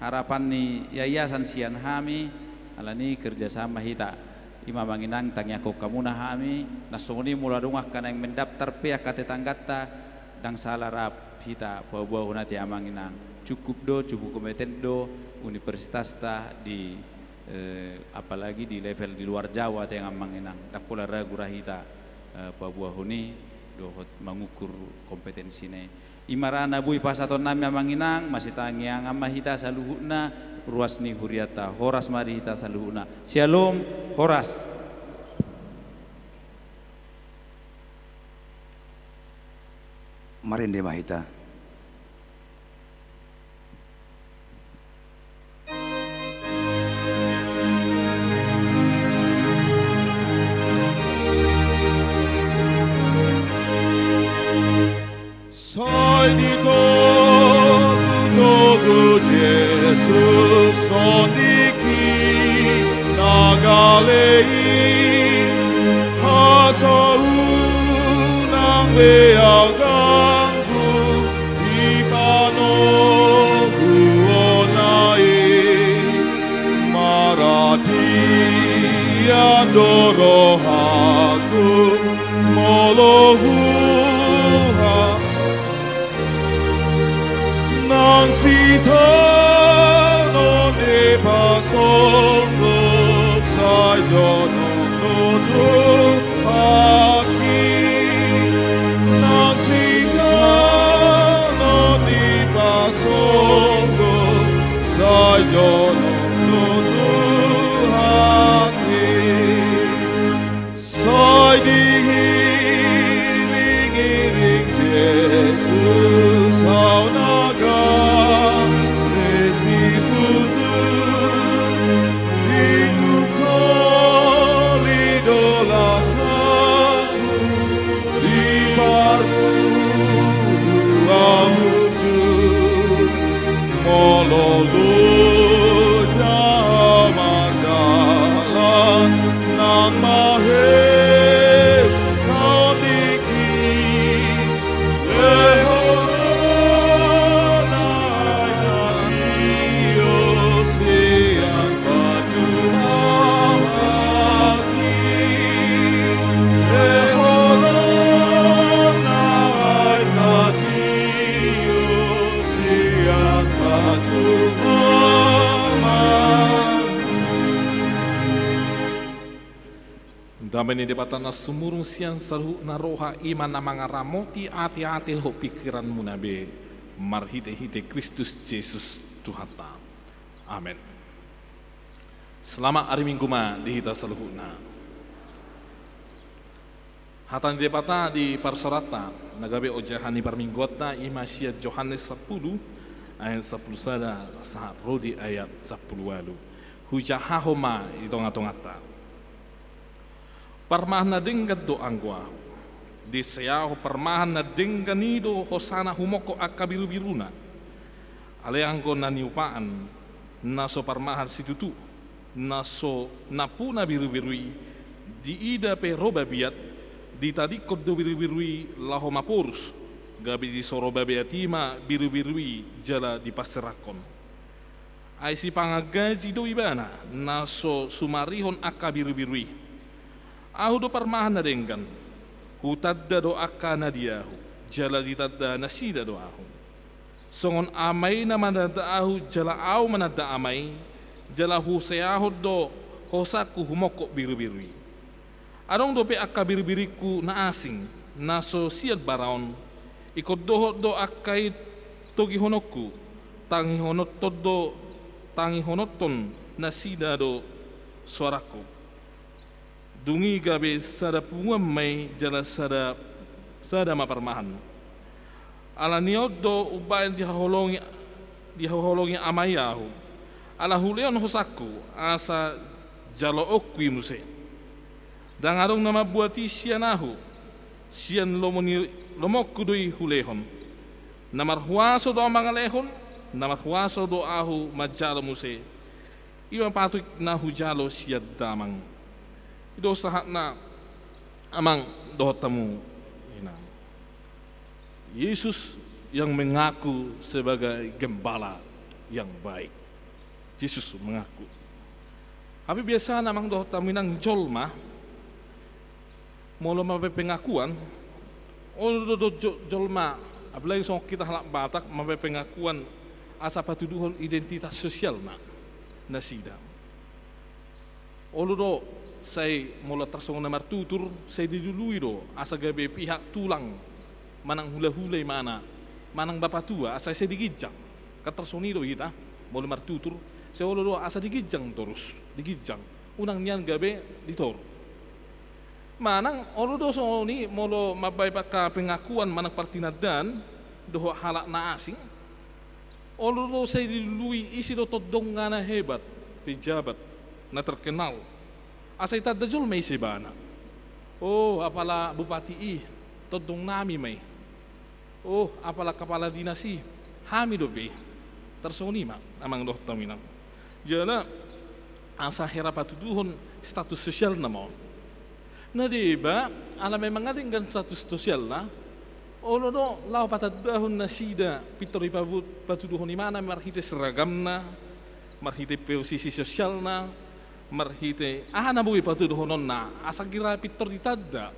harapan ni yayasan sian hami, alani kerjasama hita. I ma amang inang tangiangkon hamuna hami, na songon i molo adong angka naeng mendaftar pe angka tetangganta, ndang sala rap hita paboahon ate amang inang. Cukup do, cukup kompeten do universitasta di, eh, apalagi di level di luar Jawa ate amang inang. Ndang pola ragu ra hita, eh, paboahon i dohot mangukur kompetensina i. I ma ra na boi pasahatonnami amang inang, masitangiangan ma hita saluhutna, ruas ni hurianta, horas ma di hita saluhutna. Syalom, horas. Marende ma hita. Sai ditogutogu Jesus sondikin na gale i, asa unang be au ganggu di panoguonna i. Maradian do rohangku molo huha nang sitaonon dipasonggop sai jonok do Tuhan i. Nang sitaonon dipasonggop sai jonok do Tuhan i. Sai diiringiring Jesus au na gale situtu, ditungkoli do langkangku di parpudi au unjur. Molo loja au mardalan, nang maheu tondikin, lehon ho nang aek na tio sian batu amak i. Lehon ho nang aek na tio sian batu amak i. Dame ni Debata na sumurung sian saluhutna roha, i ma na mangaramoti ateate dohot pingkiranmuna be, marhitehite Kristus Jesus Tuhanta. Amen. Selamat ari Minggu ma di hita saluhutna. Hata ni Debata di parsaoranta na gabe ojahan ni parmingguanta, i ma sian Johannes sampulu ayat sampulu sada sahat ro di ayat sampulu ualu. Hujahahon ma di tongatonganta. Parmahan na denggan do anggo ahu. Diseahon parmahan na denggan i do hosana humongkop angka birubiruna. Alai anggo na niupaan, na so parmahan situtu, na so nampuna birubiru i, diida pe ro babiat, ditadingkon do birubiru i laho maporus, gabe disoro babiat i ma birubiru i jala dipanserakkon. Ai sipangan gaji do ibana na so sumarihon angka birubiru i. Ahu do parmahan na denggan, hutanda do angka na di ahu, jala ditanda nasida do ahu. Songon Ama i na mananda ahu jala ahu mananda Ama i, jala huseahon do hosangku humongkop birubiru i. Adong dope angka birubiringku na asing, na so sian bara on, ingkon dohot do angka i togihononku, tangihononhon do, tangihononhon nasida do soarangku. Dung i gabe sada punguan ma i jala sada, sada ma parmahan. Ala ni on do umbahen dihaholongi, dihaholongi Ama i ahu. Ala hulehon hosangku, asa jaloonku i muse. Ndang adong na mambuat i sian ahu, sian lomo ni, lomoku do i hulehon. Na marhuaso do ahu mangalehon, na marhuaso do ahu manjalo muse. I ma patut na hujalo sian Damang. I do sahatna amang dohot hamu. Yesus yang mengaku sebagai gembala yang baik. Yesus mengaku. Tapi biasana, amang dohot hamu inang, jolma molo mambaen pengakuan, olo do jo-, jolma, apalagi songon hita halak Batak, mambaen pengakuan asa patuduhon identitas sosialna nasida. Olo do, sai molo tarsongon na martutur, sai dilului do asa gabe pihak tulang manang hulahula ibana, manang bapatua, asa sai diginjang. Kan tarsongon i do hita, molo martutur, sai olo do asa diginjang torus, diginjang. Unang nian gabe ditoru. Manang olo do songon i molo mambaen angka pengakuan manang partinandaan dohot halak na asing, olo do sai dilului ise do tondongna na hebat, pejabat, na terkenal. Asa ditanda jolma ise ibana. Oh, apala bupati i, tondongnami ma i. Oh, apala kapala dinas i, hami dope i. Tarsongon i ma, amang dohot hamu inang. Jala asa hera patuduhon status sosialna ma on. Na deba, ala memang adong denggan status sosialna, olo do laho patandahon nasida pintor dipabu-, patuduhon ibana marhite seragamna, marhite posisi sosialna, marhite aha na boi patuduhononna, asa gira pintor ditanda,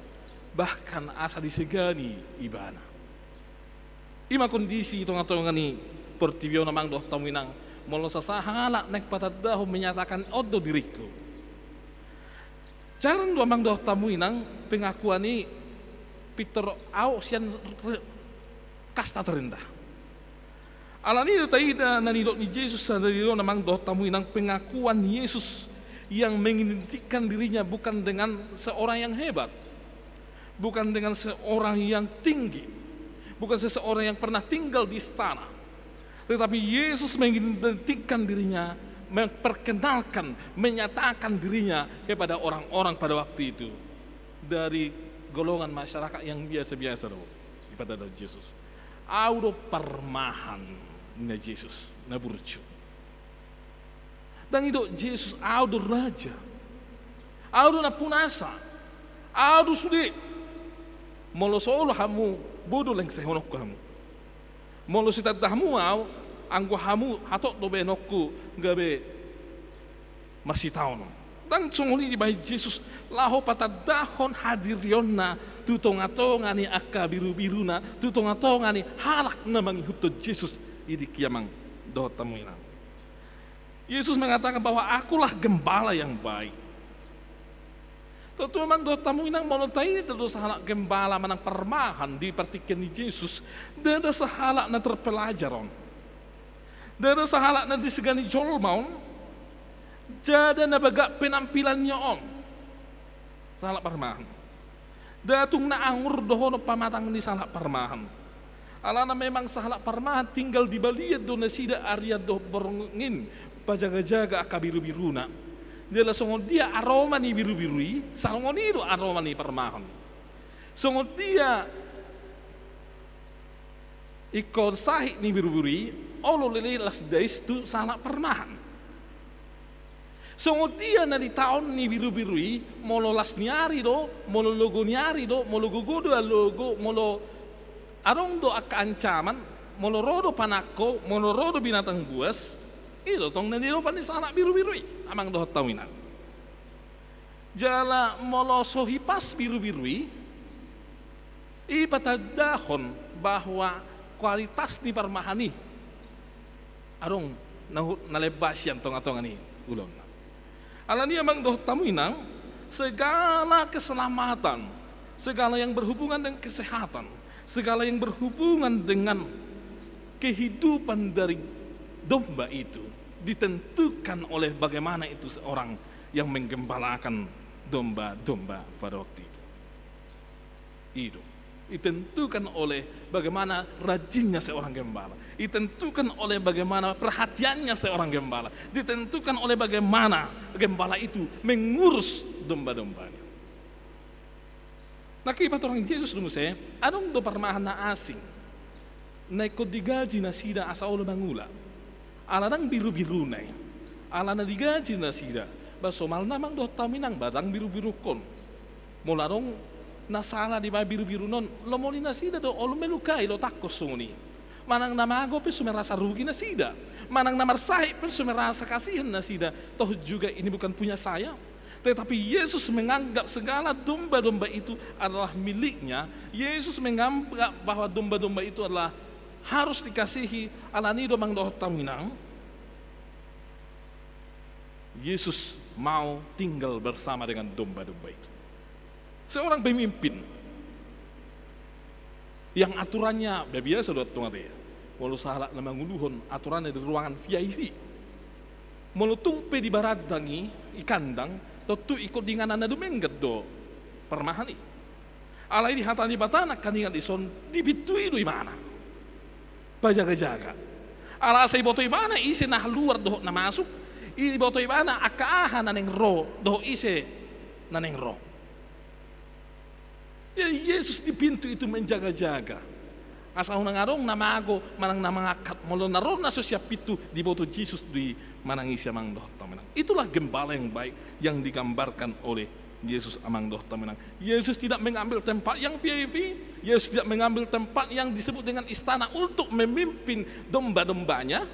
bahkan asa disegani ibana. I ma kondisi di tongatonga ni portibi on, amang dohot hamu inang, molo sasahalak naeng patandahon, menyatakan on do diringku. Jarang do, amang dohot hamu inang, pengakuan i pintor ahu sian re-, kasta terendah. Alani i do taida na nidok ni Jesus sadari on, amang dohot hamu inang, pengakuan Yesus yang mengidentikan dirinya bukan dengan seorang yang hebat, bukan dengan seorang yang tinggi, bukan seseorang yang pernah tinggal di istana. Tetapi Yesus mengidentikan dirinya, memperkenalkan, menyatakan dirinya kepada orang-orang pada waktu itu. Dari golongan masyarakat yang biasa-biasa do, dipatanda Jesus. Ahu do parmahan, ninna Jesus, na burju. Ndang didok Jesus, ahu do raja. Ahu do nampunasa. Ahu do sude. Molo so olo hamu, bodo leng sehononku hamu. Molo sitanda hamu ahu, anggo hamu hatop do baenonku gabe marsitaonon. Ndang songon i dibaen Jesus, laho patandahon hadirionna tu tongatonga ni angka birubiruna, tu tongatonga ni halak na mangihuthon Jesus. I dengke, amang dohot hamu inang. Yesus mengatakan bahwa akulah gembala yang baik. Tontu, amang dohot hamu inang, molo taida do sahalak gembala manang parmahan di partingkian ni Jesus, ndada sahalak na terpelajar on. Ndada sahalak na disegani jolma on. Ndada na bagak penampilannya on. Sahalak parmahan. Ndada tung na angur dohonon pamatang ni sahalak parmahan. Alana memang sahalak parmahan tinggal di balian do nasida, arian dohot borngin, pajagajaga angka birubiruna. Jala songon dia aroma ni birubiru i, songon i do aroma ni parmahan. Songon dia ingkon sahit ni birubiru i, olo leleng las dais tu sahalak parmahan. Songon dia na ditaon ni birubiru i, molo las ni ari do, molo logo ni ari do, molo gogo do alogo, molo adong do angka ancaman, molo ro do panangko, molo ro do binatang buas, i do tong na diadopan ni sahalak birubiru i, amang dohot hamu inang. Jala molo so hipas birubiru i, i patandahon bahwa kualitas ni parmahan i adong na hu-, na lemba sian tongatonga ni ulaonna. Alani i, amang dohot hamu inang, segala keselamatan, segala yang berhubungan dengan kesehatan, segala yang berhubungan dengan kehidupan dari domba itu ditentukan oleh bagaimana itu seorang yang menggembalakan domba-domba pada waktu itu. I do. Ditentukan oleh bagaimana rajinnya seorang gembala. Ditentukan oleh bagaimana perhatiannya seorang gembala. Ditentukan oleh bagaimana gembala itu mengurus domba-dombanya. Nangkin dipatorang Jesus do muse, adong do parmahan na asing na ingkon digaji nasida asa olo mangula. Ala ndang birubiruna i. Ala na digaji nasida. Ba somalna, amang dohot hamu inang, ba ndang birubirungkon. Molo adong Na sala di mabiru-biru on, lomo ni nasida do olo melukai, lo tangkos songon i. Manang na mago pe so merasa rugi nasida. Manang na marsahit pe so merasa kasihan nasida. Toh juga ini bukan punya saya. Tetapi Yesus menganggap segala domba-domba itu adalah miliknya. Yesus menganggap bahwa domba-domba itu adalah harus dikasihi. Alani do amang dohot hamu inang, Yesus mau tinggal bersama dengan domba-domba itu. Seorang pemimpin yang aturannya biasa do antong ate. Molo sahalak na manguluhon aturanna di ruangan V I P. Molo tung pe di barandang i, i kandang, tontu ingkon diinganan na dumenggan do parmahan i. Alai di hata ni Debata nangkaningan dison, di pintu i do imana. Pajaga-jaga. Ala asa iboto ibana ise na luar dohot na masuk, iboto ibana angka aha na naeng ro dohot ise na naeng ro. Jadi Yesus di pintu itu menjaga-jaga. Asa unang adong na mago manang na mangangkat, molo na ro na so siap pintu, diboto Jesus do i manang ise amang dohot hamu inang. Itulah gembala yang baik yang digambarkan oleh Yesus amang dohot hamu inang. Yesus tidak mengambil tempat yang V I P, Yesus tidak mengambil tempat yang disebut dengan istana untuk memimpin domba-dombanya.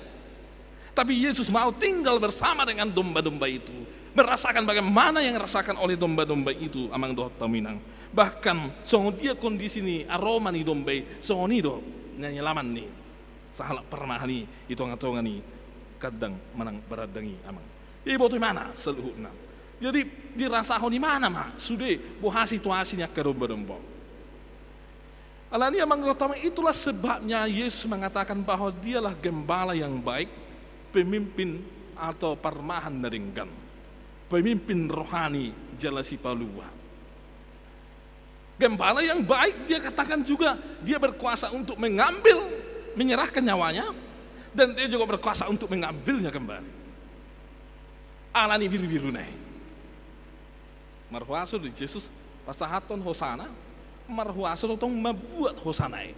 Tapi Yesus mau tinggal bersama dengan domba-domba itu, merasakan bagaimana yang dirasakan oleh domba-domba itu amang dohot hamu inang. Bahkan songon dia kondisi ni aroma ni domba i, songon i do nyalaman ni sahalak parmahan i di tonga-tonga ni kandang manang barandang i amang. Iboto imana saluhutna. Jadi dirasahon imana ma sude boha situasi ni angka domba-domba. Alani amang dohot hamu, itulah sebabnya Yesus mengatakan bahwa dialah gembala yang baik, pemimpin atau parmahan na denggan, pemimpin rohani jala sipalua. Gembala yang baik, dia katakan juga, dia berkuasa untuk mengambil, menyerahkan nyawanya, dan dia juga berkuasa untuk mengambilnya kembali. Alani biru-biruna i. Marhuaso do Jesus pasahathon hosana, marhuaso do tong mambuat hosana i.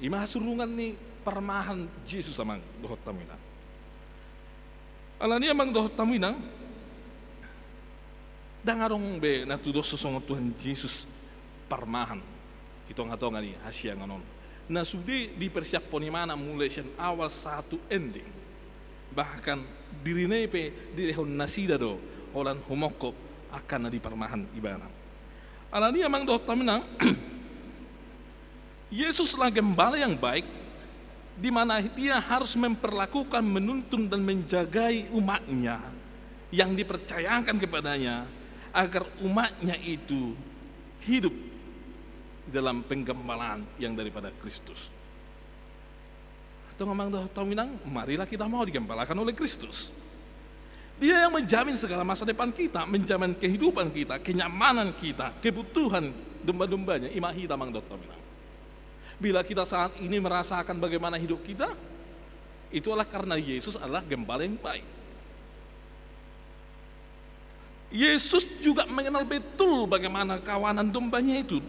I ma hasurungan ni parmahan Jesus amang dohot hamu inang. Alani amang dohot hamu inang, ndang adong be na tudoshon songon Tuhan Jesus parmahan di tonga-tonga ni hasiangan on. Na sude dipersiaphon imana mulai sian awal sahat tu ending. Bahkan dirina i pe dilehon nasida do holan humongkop angka na diparmahan ibana. Alani amang dohot hamu inang, Yesuslah gembala yang baik, di mana Dia harus memperlakukan, menuntun, dan menjagai umat-Nya yang dipercayakan kepada-Nya, agar umat-Nya itu hidup dalam penggembalaan yang daripada Kristus. Antong amang dohot hamu inang, marilah kita mau digembalakan oleh Kristus. Dia yang menjamin segala masa depan kita, menjamin kehidupan kita, kenyamanan kita, kebutuhan domba-dombanya, i ma hita amang dohot hamu inang. Bila kita saat ini merasakan bagaimana hidup kita, itu adalah karena Yesus adalah gembala yang baik. Yesus juga mengenal betul bagaimana kawanan dombanya itu,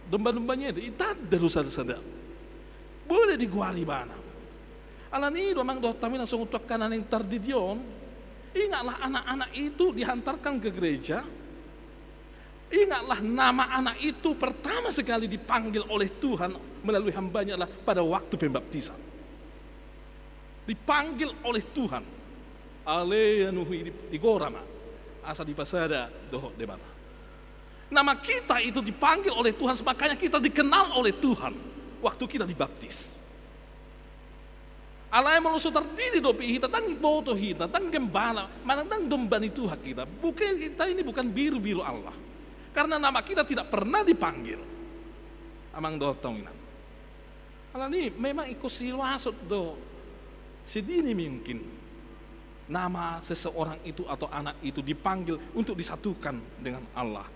domba-dombanya itu. Itanda do sada-sada. Boleh digoari ibana. Alani i do amang dohot hamu inang songon tu angka na naeng tardidi on. Ingatlah anak-anak itu dihantarkan ke gereja. Ingatlah nama anak itu pertama sekali dipanggil oleh Tuhan melalui hamba-Nya adalah pada waktu pembaptisan. Dipanggil oleh Tuhan. Ale anuhi di, digora ma. Asa dipasada dohot Debata. Nama kita itu dipanggil oleh Tuhan, makanya kita dikenal oleh Tuhan waktu kita dibaptis. Alai molo so tardidi dope hita, ndang iboto hita, ndang gembala, manang ndang domba ni Tuhan kita. Bukan, kita ini bukan biru-biru Allah. Karena nama kita tidak pernah dipanggil. Amang dohot hamu inang. Alani memang ingkon siluason do sedini mungkin nama seseorang itu atau anak itu dipanggil untuk disatukan dengan Allah,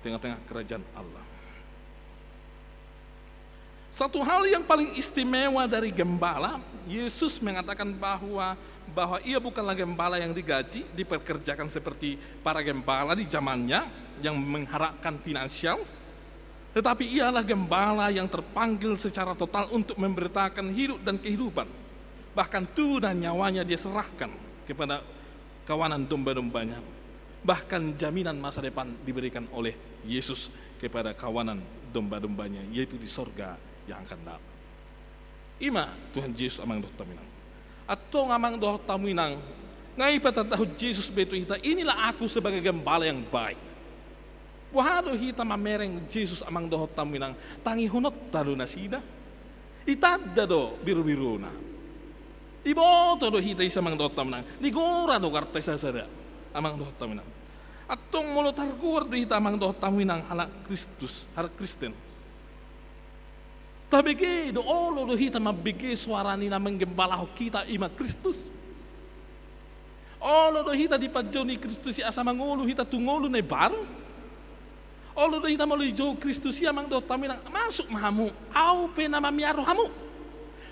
tengah-tengah kerajaan Allah. Satu hal yang paling istimewa dari gembala, Yesus mengatakan bahwa, bahwa Ia bukanlah gembala yang digaji, dipekerjakan seperti para gembala di zamannya yang mengharapkan finansial, tetapi Ia adalah gembala yang terpanggil secara total untuk memberitakan hidup dan kehidupan. Bahkan tubuh dan nyawanya Dia serahkan kepada kawanan domba-dombanya. Bahkan jaminan masa depan diberikan oleh Yesus kepada kawanan domba-dombanya, yaitu di sorga yang akan datang. Ima Tuhan Jesus, amang dohot hamu inang. Antong amang dohot hamu inang, nga i patatahon Jesus be tu hita, "Inilah aku sebagai gembala yang baik." Boha do hita mamereng Jesus, amang dohot hamu inang? Tangihononta do nasida. Itanda do birubiruna. Iboto do hita i, amang dohot hamu inang. Nigora do goarta i sasada, amang dohot hamu inang. Antong molo targoar do hita, amang dohot hamu inang, halak Kristus, halak Kristen, tabege do, olo do hita mambege soara ni na manggembalahon hita, ima Kristus. Olo do hita dipanjou ni Kristus i asa mangolu hita tu ngolu na imbaru. Olo do hita molo dijou Kristus i, amang dohot hamu inang, masuk ma hamu, Au pe na mamiaro hamu.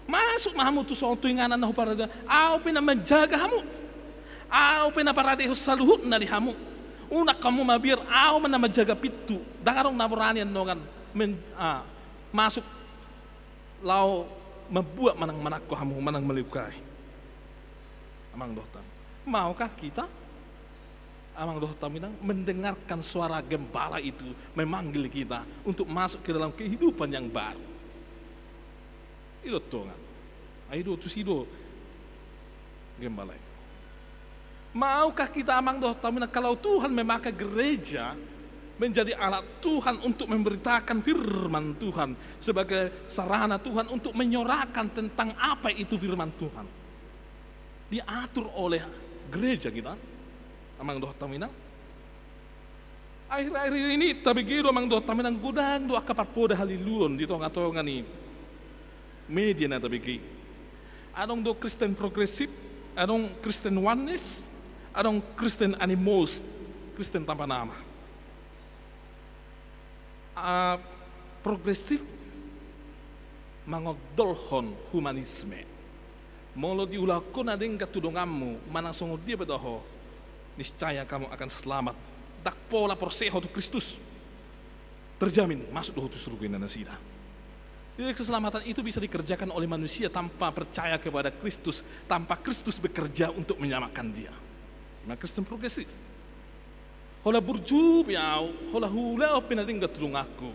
Masuk ma hamu tu so-, tu inganan na huparade, Au pe na manjaga hamu. Au pe na paradehon saluhutna di hamu. Unang hamu mabiar, Au ma na manjaga pintu. Ndang adong na borani annon men-, ah, masuk laho mambuat manang manangko hamu, manang melukai. Amang dohot hamu, maukah kita, amang dohot hamu inang, mendengarkan suara gembala itu memanggil kita untuk masuk ke dalam kehidupan yang baru? I do antong, ai do tusi do gembala i. Maukah kita, amang dohot hamu inang, kalau Tuhan memakai gereja menjadi alat Tuhan untuk memberitakan firman Tuhan, sebagai sarana Tuhan untuk menyuarakan tentang apa itu firman Tuhan, diatur oleh gereja kita, amang dohot hamu inang? Akhir-akhir ini tabege do, amang dohot hamu inang, godang do angka parpoda haliluon di tonga-tonga ni media na tabege i. Adong do Kristen progresif, adong Kristen oneness, adong Kristen animus, Kristen tanpa nama. Ah, progresif mangondolhon humanisme. Molo diulahon ho na denggan tu donganmu, manang songon dia pe do ho, niscaya kamu akan selamat. Ndang pola porsea ho tu Kristus, terjamin masuk do ho tu surgo i, ninna nasida. Jadi keselamatan itu bisa dikerjakan oleh manusia tanpa percaya kepada Kristus, tanpa Kristus bekerja untuk menyelamatkan dia. Ima Kristen progresif. Holan burju pe au, holan huulahon pe na denggan tu donganku.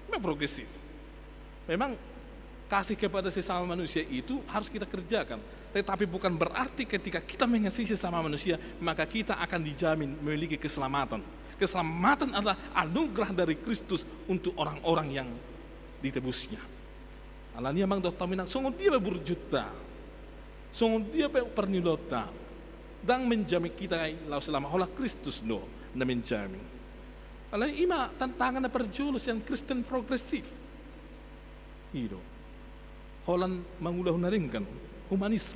Memang progresif. Memang kasih kepada sesama manusia itu harus kita kerjakan. Tetapi bukan berarti ketika kita mengasihi sesama manusia, maka kita akan dijamin memiliki keselamatan. Keselamatan adalah anugerah dari Kristus untuk orang-orang yang ditebusnya. Alani i, amang dohot hamu inang, songon dia pe burjunta, songon dia pe parniulaonta, ndang menjamin hita i laho selamat, holan Kristus do na menjamin. Alai ima tantangan na parjolo sian Kristen progresif. I do. Holan mangulahon na denggan, humanis.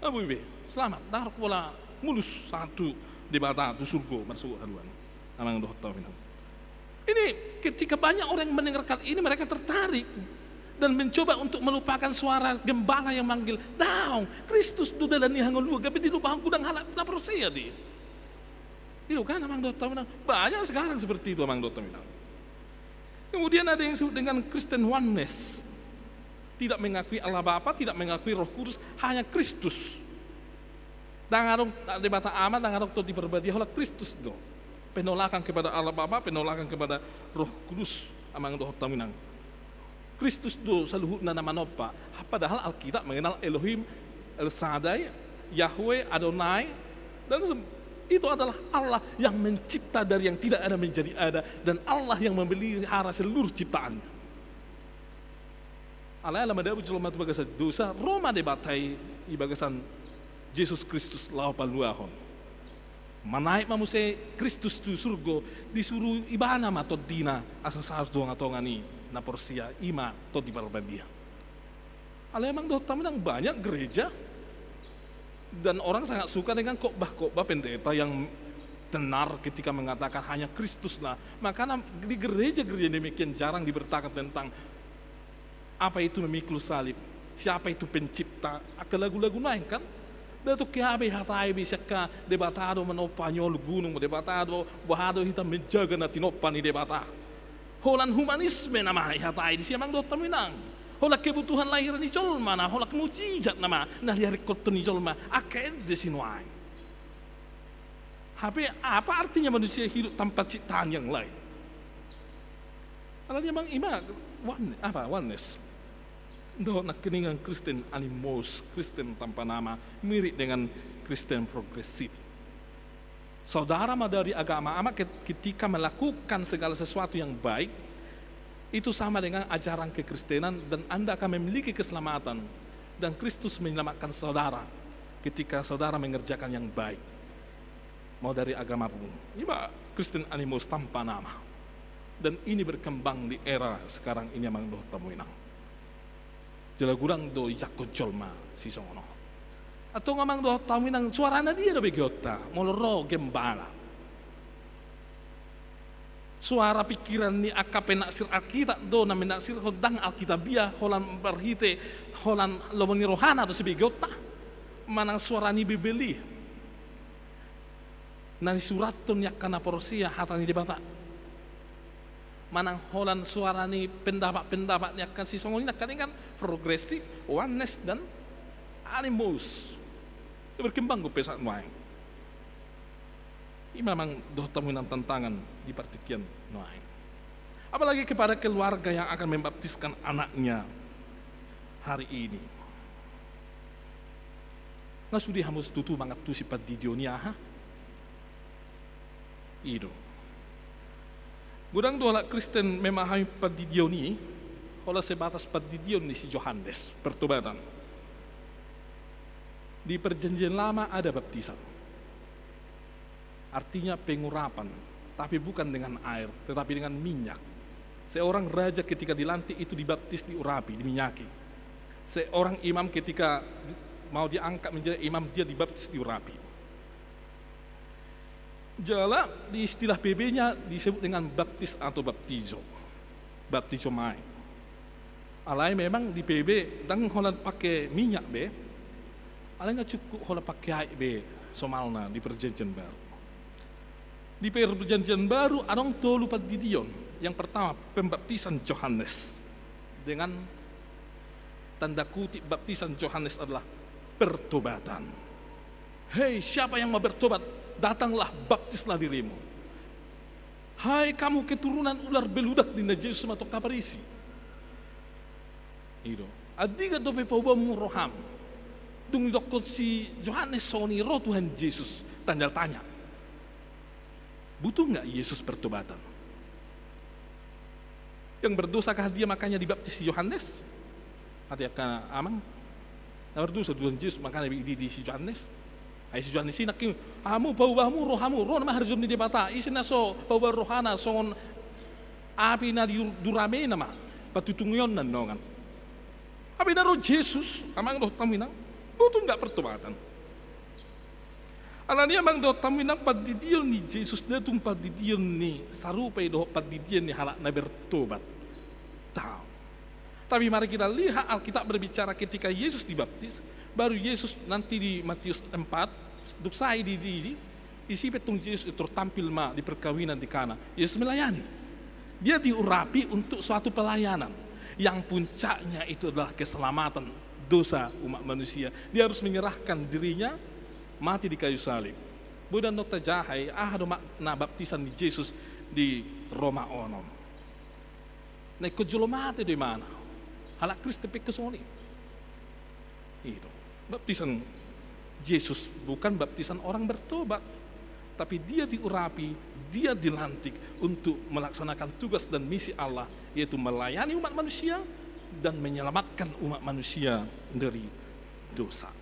Ah, boi be, selamat, ndang adong pola mulus sahat tu Debata, tu surgo marsogot haduan, amang dohot hamu inang. Ini ketika banyak orang mendengarkan ini, mereka tertarik dan mencoba untuk melupakan suara gembala yang manggil. Daong, Kristus do dalan ni hangoluan, gabe dilupahon godang halak na porsea di. I do kan, amang dohot hamu inang? Banyak sekarang seperti itu, amang dohot hamu inang. Kemudian ada yang disebut dengan Kristen oneness. Tidak mengakui Allah Bapa, tidak mengakui Roh Kudus, hanya Kristus. Ndang adong Debata Ama, ndang adong Tondi Parbadia, holan Kristus do. Penolakan kepada Allah Bapa, penolakan kepada Roh Kudus, amang dohot hamu inang. Kristus do saluhutna na manompa. Padahal Alkitab mengenal Elohim, El Shaddai, Yahweh, Adonai, dan sem-, itu adalah Allah yang mencipta dari yang tidak ada menjadi ada, dan Allah yang memelihara seluruh ciptaannya. Alai ala madabu jolma tu bagasan dosa, ro ma Debata i di bagasan Jesus Kristus laho paluahon. Manaek ma muse Kristus tu surgo, disuru Ibana ma Tondina asa sahat tu tonga-tonga ni na porsea, ima Tondi Parbadia. Alai amang dohot hamu inang, banyak gereja dan orang sangat suka dengan khotbah-khotbah pendeta yang tenar ketika mengatakan hanya Kristuslah. Makana di gereja-gereja demikian jarang diberitakan tentang apa itu memikul salib, siapa itu pencipta, angka lagu-lagu nuaeng kan? Ndang tongkin be dihatai be sian angka Debata do manompa, hanyolon gunung Debata do, boha do hita menjaga na tinompa ni Debata. Holan humanisme nama dihatai disi, amang dohot hamu inang. Holan kebutuhan lahir ni jolma nama, holan mujizat nama na dihadirhon tu jolma, angka ende sinuaeng. Hape apa artinya manusia hidup tanpa ciptaan yang lain? Alani i amang, ima one, apa, oneness. Dohot nangkiningan Kristen animus, Kristen tanpa nama, mirip dengan Kristen progresif. Saudara mau dari agama apa, ket-, ketika melakukan segala sesuatu yang baik, itu sama dengan ajaran kekristenan dan Anda akan memiliki keselamatan. Dan Kristus menyelamatkan saudara ketika saudara mengerjakan yang baik. Mau dari agama pun. Ima Kristen animus tanpa nama. Dan ini berkembang di era sekarang ini, amang dohot hamu inang. Jala godang do dijangkon jolma sisongon on. Antong amang dohot hamu inang, suara na dia do begeonta molo ro gembala? Suara pikiran ni angka penaksir Alkitab do na menaksirhon, ndang Alkitabiah, holan marhite, holan lomo ni rohana do sibegeonta? Manang suara ni Bibel i? Na nisurathon ni angka na porsea hata ni Debata? Manang holan suara ni pendapat-pendapat ni angka sisongon i nangkiningan progresif, oneness, dan animus? Berkembang dope saat nuaeng. Ima amang dohot hamu inang tantangan di partingkian nuaeng. Apalagi kepada keluarga yang akan membaptiskan anaknya hari ini. Nga sude hamu tutu mangantusi pandidion i aha? I do. Godang do halak Kristen memahami pandidion i, holan sebatas pandidion ni si Johannes Pertobatan. Di Perjanjian Lama ada baptisan. Artinya pengurapan, tapi bukan dengan air, tetapi dengan minyak. Seorang raja ketika dilantik itu dibaptis, diurapi, diminyaki. Seorang imam ketika di-, mau diangkat menjadi imam, dia dibaptis, diurapi. Jala di istilah P B-nya disebut dengan baptis atau baptizo. Baptizo mae. Alai memang di P B ndang holan pake minyak be, alai nga cukup holan pake aek be somalna di Perjanjian Baru. Di Perjanjian Baru adong tolu pandidion. Yang pertama, pembaptisan Johannes. Dengan tanda kutip, baptisan Johannes adalah pertobatan. Hei, siapa yang mau bertobat, datanglah, baptislah dirimu. Hai kamu keturunan ular beludak, ninna Jesus ma tu angka Parisi. I do. Andigan dope paubaonmu roham? Dung didokkon si Johannes songon i, ro Tuhan Jesus, tanda tanya. Butuh nggak Yesus pertobatan? Yang berdosakah dia makanya dibaptis si Johannes? Ate angka amang, na mardosa Tuhan Jesus makana diidi si Johannes? Ai si Johannes i nangkin, hamu paubaonmu rohamu, ro nama harjom ni Debata, ise na so paubaon rohana songon api na di-, duramena ma patutungionna nongan. Hape na ro Jesus, amang dohot hamu inang, butuh nggak pertobatan? Alani i amang dohot hamu inang, pandidion ni Jesus ndang tung pandidion ni sarupa i dohot pandidion ni halak na bertobat. Tahu. Tapi mari kita lihat Alkitab berbicara ketika Yesus dibaptis, baru Yesus nanti di Matius empat, dung sae di, di, di, isi pe tung Jesus itu tampil ma di perkawinan di Kana. Yesus melayani. Dia diurapi untuk suatu pelayanan yang puncaknya itu adalah keselamatan dosa umat manusia. Dia harus menyerahkan dirinya mati di kayu salib. Boi do annon tajaha i, aha do makna baptisan ni Jesus di Roma onom. Na ingkon jolo mate do imana. Halak Kristen pe ingkon songon i. I do. Baptisan Jesus bukan baptisan orang bertobat, tapi dia diurapi, dia dilantik untuk melaksanakan tugas dan misi Allah, yaitu melayani umat manusia dan menyelamatkan umat manusia dari dosa.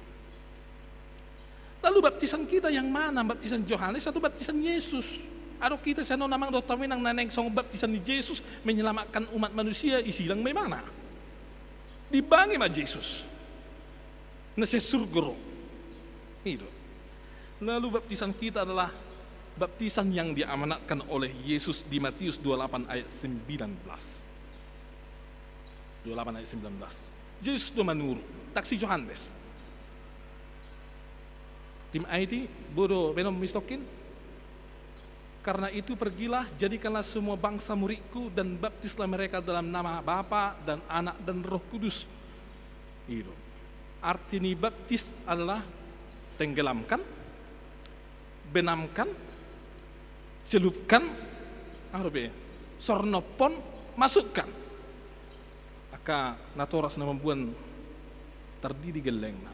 Lalu baptisan kita yang mana? Baptisan Johannes atau baptisan Yesus? Adong hita sian on amang dohot hamu inang na naeng songon baptisan ni Jesus menyelamatkan umat manusia, i sidang ma imana. Diimbangi ma Jesus. Na sian surgo ro. I do. Lalu baptisan kita adalah baptisan yang diamanatkan oleh Yesus di Matius dua delapan ayat sembilan belas. Dua delapan ayat sembilan belas. Jesus do manuru, ndang si Johannes. Tim I T, bodo benom mistokkin. Karena itu pergilah, jadikanlah semua bangsa muridku dan baptislah mereka dalam nama Bapa dan Anak dan Roh Kudus. I do. Arti ni baptis adalah tenggelamkan, benamkan, Celupkan, aha dope, sornophon, masukkan. Angka natoras na mamboan tardidi gellengna.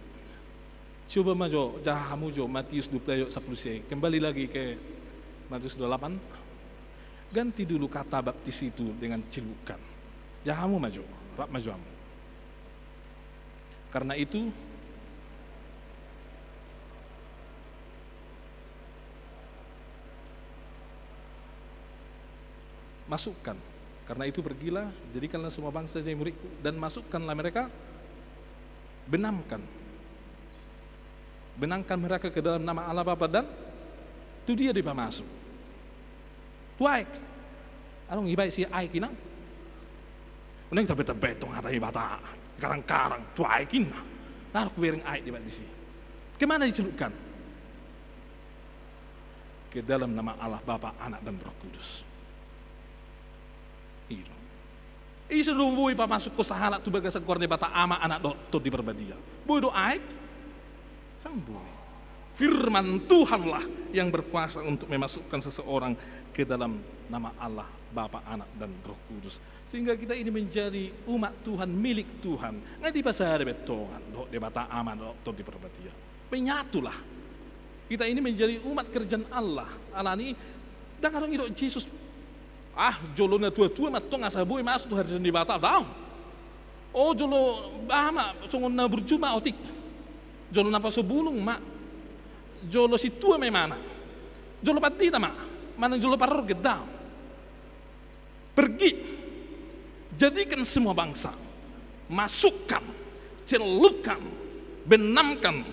Coba ma jo, jaha hamu jo Matius dua puluh ayat sapuluh sia i. Kembali lagi ke Matius dua puluh delapan. Ganti dulu kata baptis itu dengan celupkan. Jaha hamu ma jo, rap ma jo hamu. Karena itu, masukkan. Karena itu pergilah, jadikanlah semua bangsa jadi muridku, dan masukkanlah mereka, benamkan. Benamkan mereka ke dalam nama Allah Bapa dan tu Dia dipamasuk. Tu aek. Adong ibaen si aek inang. Unang tabe-tabe tong hata Debata. Karang-karang tu aek inang. Taruh kubereng aek di bak disi. Kemana dicelupkan? Ke dalam nama Allah Bapa, Anak dan Roh Kudus. Iro. Ise do boi pamasukkon sahalak tu bagasan goar ni Debata Ama, Anak dohot Tondi Parbadia? Boi do aek? Sang boi. Firman Tuhanlah yang berkuasa untuk memasukkan seseorang ke dalam nama Allah, Bapa, Anak, dan Roh Kudus. Sehingga kita ini menjadi umat Tuhan, milik Tuhan. Nga dipasada be tongan dohot Debata Ama dohot Tondi Parbadia. Menyatulah. Kita ini menjadi umat kerajaan Allah. Alani, ndang adong didok Jesus, ah, jolo na tua-tua ma tong asa boi masuk tu harajaon ni Debata, daong. O, jolo aha ma, songon na burju ma otik. Jolo na poso bulung ma. Jolo sintua ma imana. Jolo pandita ma. Manang jolo parorget, daong. Pergi, jadikan semua bangsa, masukkan, celupkan, benamkan,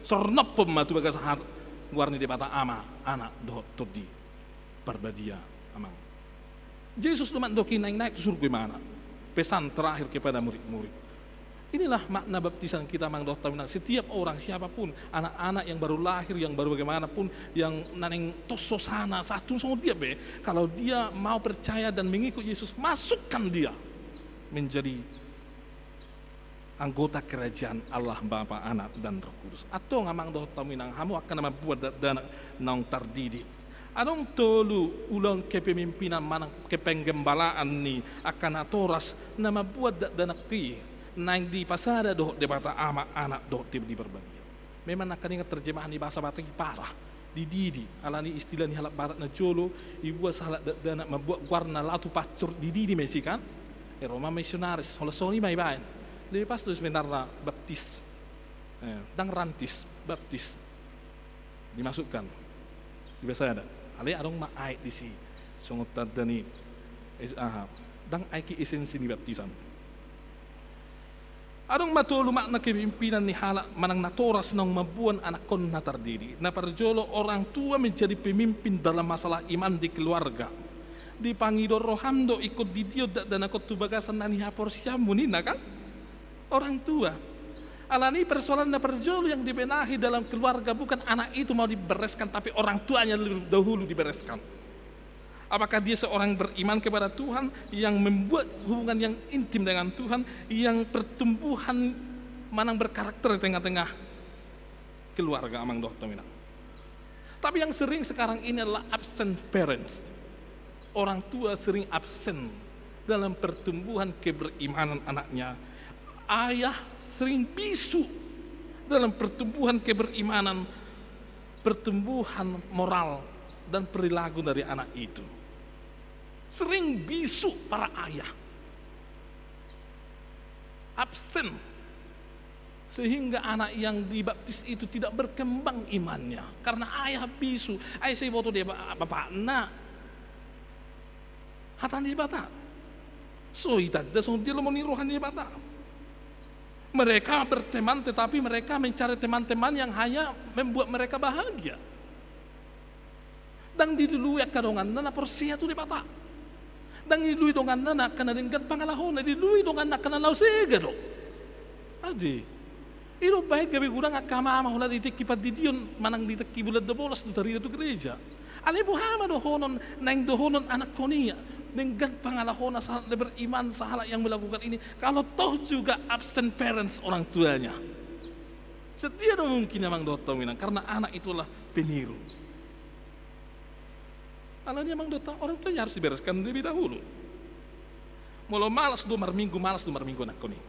sornophon ma tu bagasan goar ni Debata Ama, Anak dohot Tondi Parbadia, amang. Jesus do mandok i, naeng naek tu surgo imana. Pesan terakhir kepada murid-murid. Inilah makna baptisan kita, amang dohot hamu inang. Setiap orang, siapapun, anak-anak yang baru lahir, yang baru bagaimanapun, yang naeng tos hosana, sahat tu songon dia be, kalau dia mau percaya dan mengikut Yesus, masukkan dia menjadi anggota kerajaan Allah Bapa, Anak, dan Roh Kudus. Antong, amang dohot hamu inang, hamu angka na mambuat dakdanak naung tardidi. Adong tolu ulaon kepemimpinan manang kepenggembalaan ni angka natoras na mambuat dakdanak i naeng dipasada dohot Debata Ama, Anak dohot Tondi Parbadia. Memang nangkaningan terjemahan ni bahasa Batak i parah, dididi. Alani istilah ni halak Batak na jolo, ibuat sahalak dakdanak mambuat goarna laho tu pansur, dididi ma i, kan? E, ro ma misionaris, holan songon i ma ibaen. Lebih pas do sebenarna baptis. E, ndang rantis, baptis. Dimasukkan. Dipasada. Alai adong ma aek disi. Songon tanda ni, aha, ndang aek i esensi ni baptisan. Adong ma tolu makna kepemimpinan ni halak manang natoras naung mamboan anakkonna tardidi. Na parjolo, orang tua menjadi pemimpin dalam masalah iman di keluarga. Dipangido roham do ingkon didion dakdanak on tu bagasan na nihaporseaonmu ninna, kan? Orang tua. Alani persoalan na parjolo yang dibenahi dalam keluarga bukan anak itu mau dibereskan, tapi orang tuanya lebih dahulu dibereskan. Apakah dia seorang beriman kepada Tuhan, yang membuat hubungan yang intim dengan Tuhan, yang pertumbuhan manang berkarakter di tengah-tengah keluarga, amang dohot hamu inang? Tapi yang sering sekarang ini adalah absent parents. Orang tua sering absen dalam pertumbuhan keberimanan anaknya. Ayah sering bisu dalam pertumbuhan keberimanan, pertumbuhan moral dan perilaku dari anak itu. Sering bisu para ayah. Absen. Sehingga anak yang dibaptis itu tidak berkembang imannya. Karena ayah bisu. Ai sai diboto dia ba-, bapakna hata ni Debata. So itanda songon dia lomo ni roha ni Debata. Mereka berteman, tetapi mereka mencari teman-teman yang hanya membuat mereka bahagia. Ndang dilului angka donganna na porsea tu Debata. Ndang dilului donganna na angka na denggan pangalahona, dilului donganna angka na laho sega do. Ate. I do umbahen gabe godang angka mama holan di tingki pandidion manang di tingki bulan dua belas do tarida tu gereja. Alai boha ma dohonon, naeng dohonon anakkon i, denggan pangalahona sahalak na beriman, sahalak yang melakukan ini, kalau toh juga absent parents orang tuanya. Setia do mungkin, amang dohot hamu inang, karena anak itulah peniru. Alani i amang dohot hamu, orang tuanya harus dibereskan lebih dahulu. Molo malas do marminggu, malas do marminggu anakkon i.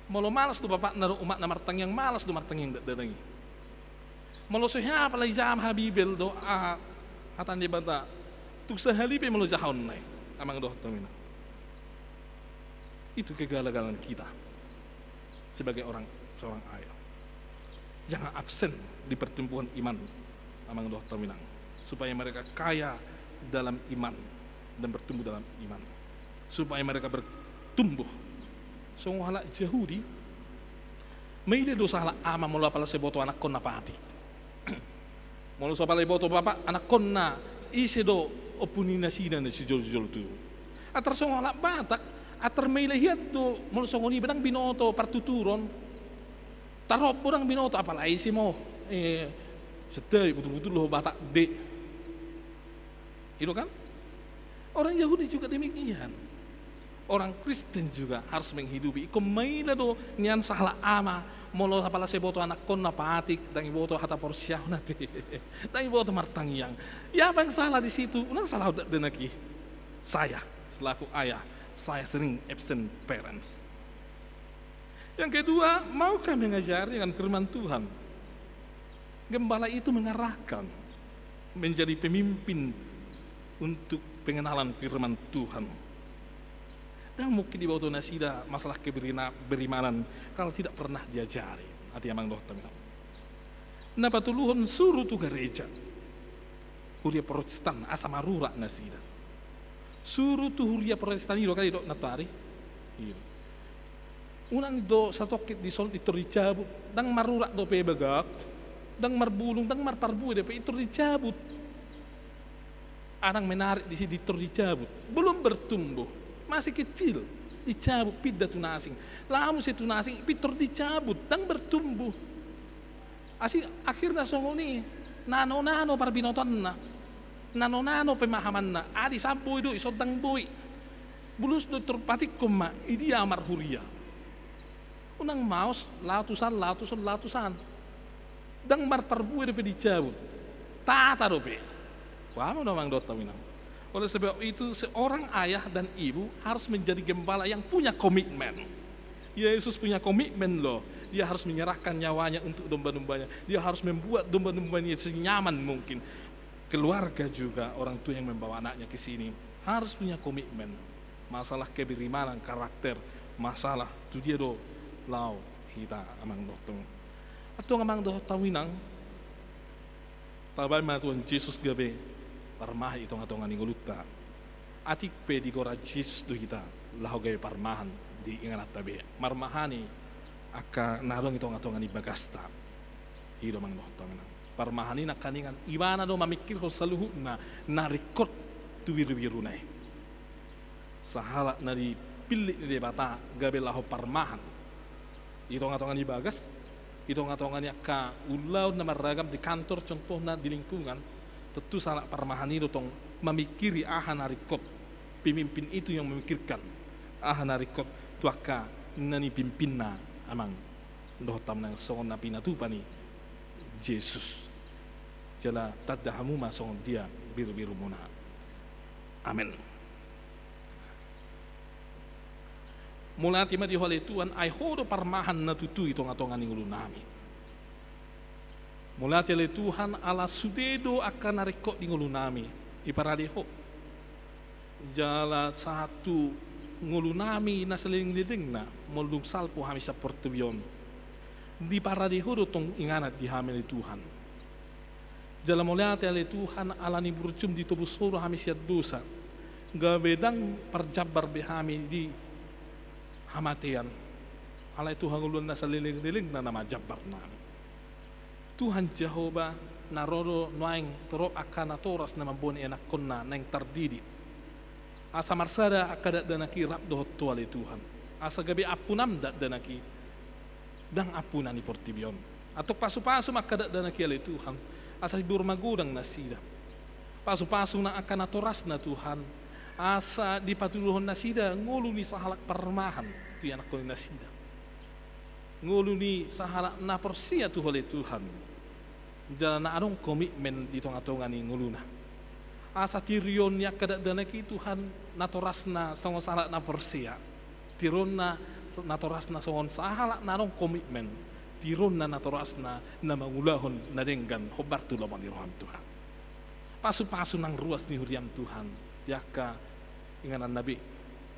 Molo malas do bapakna dohot umakna martangiang, malas do martangiang dakdanak i. Molo so hea apala dijama Bibel dohot hata ni Debata, tung sahali pe molo jahaonna i, amang dohot hamu inang. Itu kegagalan kita sebagai orang, seorang ayah. Jangan absen di pertumbuhan iman, amang dohot hamu inang, supaya mereka kaya dalam iman dan bertumbuh dalam iman, supaya mereka bertumbuh. Songon halak Jahudi, maila do sahalak ama molo apala so diboto anakkonna patik. Molo so apala diboto bapak anakkonna, ise do ompu ni nasida na sijolojolo tubu. Antar songon halak Batak, antar maila hian do molo songon i, ndang binoto partuturon. Tarombo ndang binoto, apala ise ma, eh, sedai butul-butul ho Batak de. I do kan? Orang Yahudi juga demikian. Orang Kristen juga harus menghidupi. Ingkon maila do nian sahalak ama, molo apala so diboto anakkonna patik, ndang diboto hata porsiaon ate. Ndang diboto martangiang. Ya, apa yang salah di situ? Unang salahon dakdanak i. Saya, selaku ayah, saya sering absent parents. Yang kedua, maukah mengajari dengan firman Tuhan? Gembala itu mengarahkan menjadi pemimpin untuk pengenalan firman Tuhan. Ndang mungkin diboto nasida masalah keberina-, berimanan kalau tidak pernah diajari. Ate amang dohot hamu inang. Na patoluhon, suru tu gareja. Huria Protestan, asa marurat nasida. Suru tu huria Protestan i do kan didok nantoari. I do. Unang do satongkin dison, pintor dicabut. Ndang marurat dope bagak, ndang marbulung, ndang marparbue dope, pintor dicabut. Anak menarik disi, pintor dicabut. Belum bertumbuh, masih kecil, dicabut, pinda tu na asing. Laho muse tu na asing, pintor dicabut, ndang bertumbuh. Asi akhirna songon i, nano-nano parbinotoanna, nano-nano pemahamanna, ah, dison boi do, dison ndang boi. Bulus do pintor patikkon ma, idia marhuria. Unang maos, laho tu san, laho tu son, laho tu san. Ndang marparbue dope dicabut. Tata dope. Paham do amang dohot hamu inang. Oleh sebab itu, seorang ayah dan ibu harus menjadi gembala yang punya komitmen. Yesus punya komitmen loh. Dia harus menyerahkan nyawanya untuk domba-dombanya. Dia harus membuat domba-dombanya senyaman mungkin. Keluarga juga, orang tua yang membawa anaknya ke sini, harus punya komitmen. Masalah keberimanan, karakter, masalah tu dia do laho hita amang dohot hamu. Antong amang dohot hamu inang, tabaen ma Tuhan Jesus gabe parmahan i tonga-tonga ni ngolunta. Atik pe digora Jesus do hita laho gabe parmahan di ingananta be. Marmahani angka na adong i tonga-tonga ni bagasta. I do amang dohot hamu inang. Parmahan i nangkaningan ibana do mamingkirhon saluhutna na ringkot tu birubiruna i. Sahalak na dipillit ni Debata gabe laho parmahan i tonga-tonga ni bagas, i tonga-tonga ni angka ulaon na marragam di kantor, contohna di lingkungan, tontu sahalak parmahan i do tong mamingkiri aha na ringkot. Pemimpin itu yang memikirkan aha na ringkot tu angka na nipimpinna amang dohot hamu inang, songon na pinatupa ni Jesus. Jala tanda hamu ma songon dia birubirumuna. Amen. Mauliate ma di Ho ale Tuhan, ai Ho do parmahan na tutu i tonga-tonga ni ngolunami. Mauliate ale Tuhan, ala sude do angka na ringkot di ngolunami diparade Ho. Jala sahat tu ngolunami na saleleng-lelengna, molo dung salpu hami sian portibi on, diparade Ho do tong inganan di hami ale Tuhan. Jala mauliate ale Tuhan, ala ni burjum ditobus Ho do hami sian dosa, gabe ndang parjambar be hami di hamatean. Alai tu hangoluan na saleleng-lelengna na manjambar nami. Tuhan Jahowa, na ro do nuaeng torop angka natoras na mamboan ianakkonna naeng tardidik. Asa marsada angka dakdanak i rap dohot Ho ale Tuhan. Asa gabe ampunam dakdanak i, ndang ampuna ni portibi on. Antong pasu-pasu ma angka dakdanak i ale Tuhan, asa siboru magodang nasida. Pasu-pasu ma angka natorasna Tuhan, asa dipatuduhon nasida ngolu ni sahalak parmahan tu ianakkon nasida. Ngolu ni sahalak na porsea tu Ho ale Tuhan. Jala na adong komitmen di tonga-tonga ni ngoluna. Asa tironna angka dakdanak i, Tuhan, natorasna songon sahalak na porsea. Tironna s-, natorasna songon sahalak na adong komitmen. Tironna natorasna na mangulahon na denggan hombar tu lomo ni roham, Tuhan. Pasupasu nang ruas ni huriam, Tuhan, di angka ingananna be,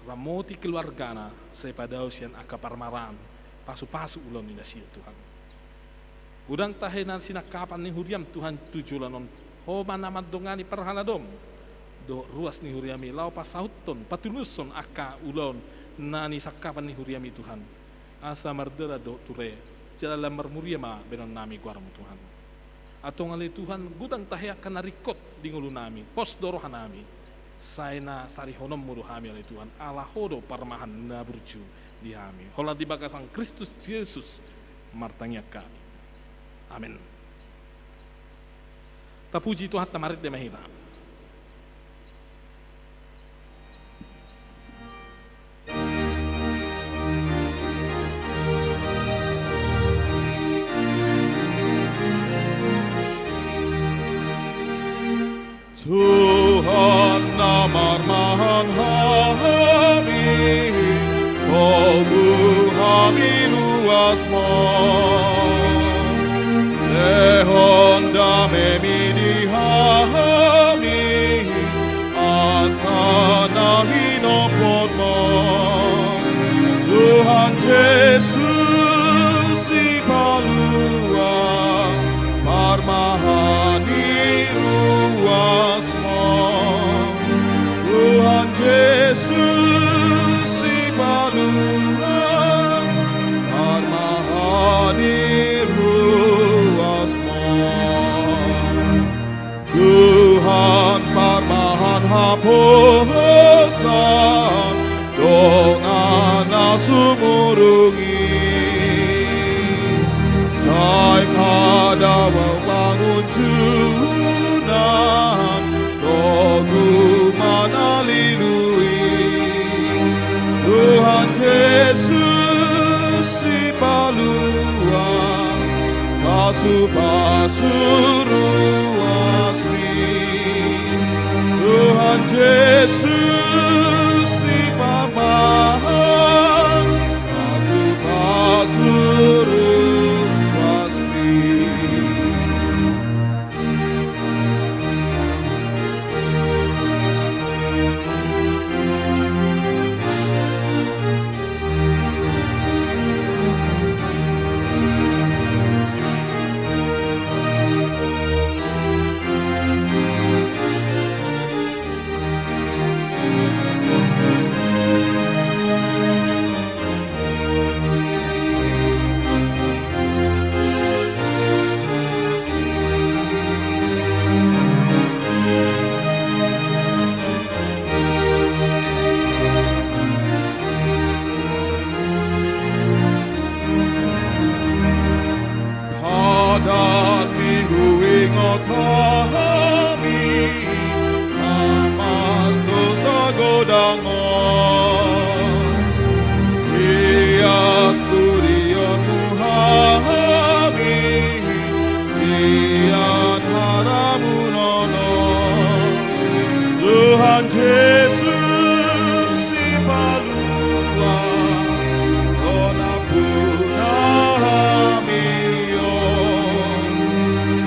ramoti keluargana, sai padao sian angka parmaraan. Pasupasu ulaon ni nasida, Tuhan. Godang tahe na sinangkapan ni huriam, Tuhan, tu joloan on. Ho ma na mandongani parhaladom dohot ruas ni huriam i, laho pasauthon, patulushon angka ulaon na nisangkapan ni huriam i, Tuhan. Asa mardalan dohot ture, jala lam marmuria ma baenonnami goarmu, Tuhan. Antong ale Tuhan, godang tahe angka na ringkot di ngolunami, pos do rohanami. Sai na sarihononmu do hami ale Tuhan, ala ho do parmahan na burju di hami. Holan di bagasan Kristus Jesus martangiang hami. Amen. Tapuji Tuhanta, marende ma hita. Tuhan na marmahan hami, togu hami ruas ma. Lehon damemi di hami, angka na hinophopmu. Tuhan Jesus Sipalua, parmahan ni ruasmu. Tuhan Jesus Sipalua, parmahan ni ruasmu. Tuhan parmahan haposan dongan na sumurung i, sai padao pangunjunan togu mangalului. Tuhan Jesus Sipalua, pasupasu ruasmi. Tuhan Jesus Sipamahan, pasupasu ruasmi. Padan ni huingot hami, amang dosa godang on. Hias pudionmu hami, sian haramunon on. Tuhan Jesus Sipalua, on ampuna hami on.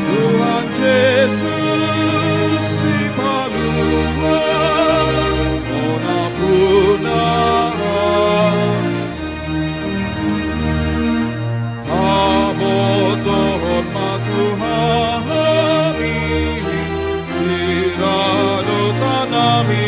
Tuhan Jesus Sipalua, on ampuna hami. Pabotohon ma tu hami siradotan nami.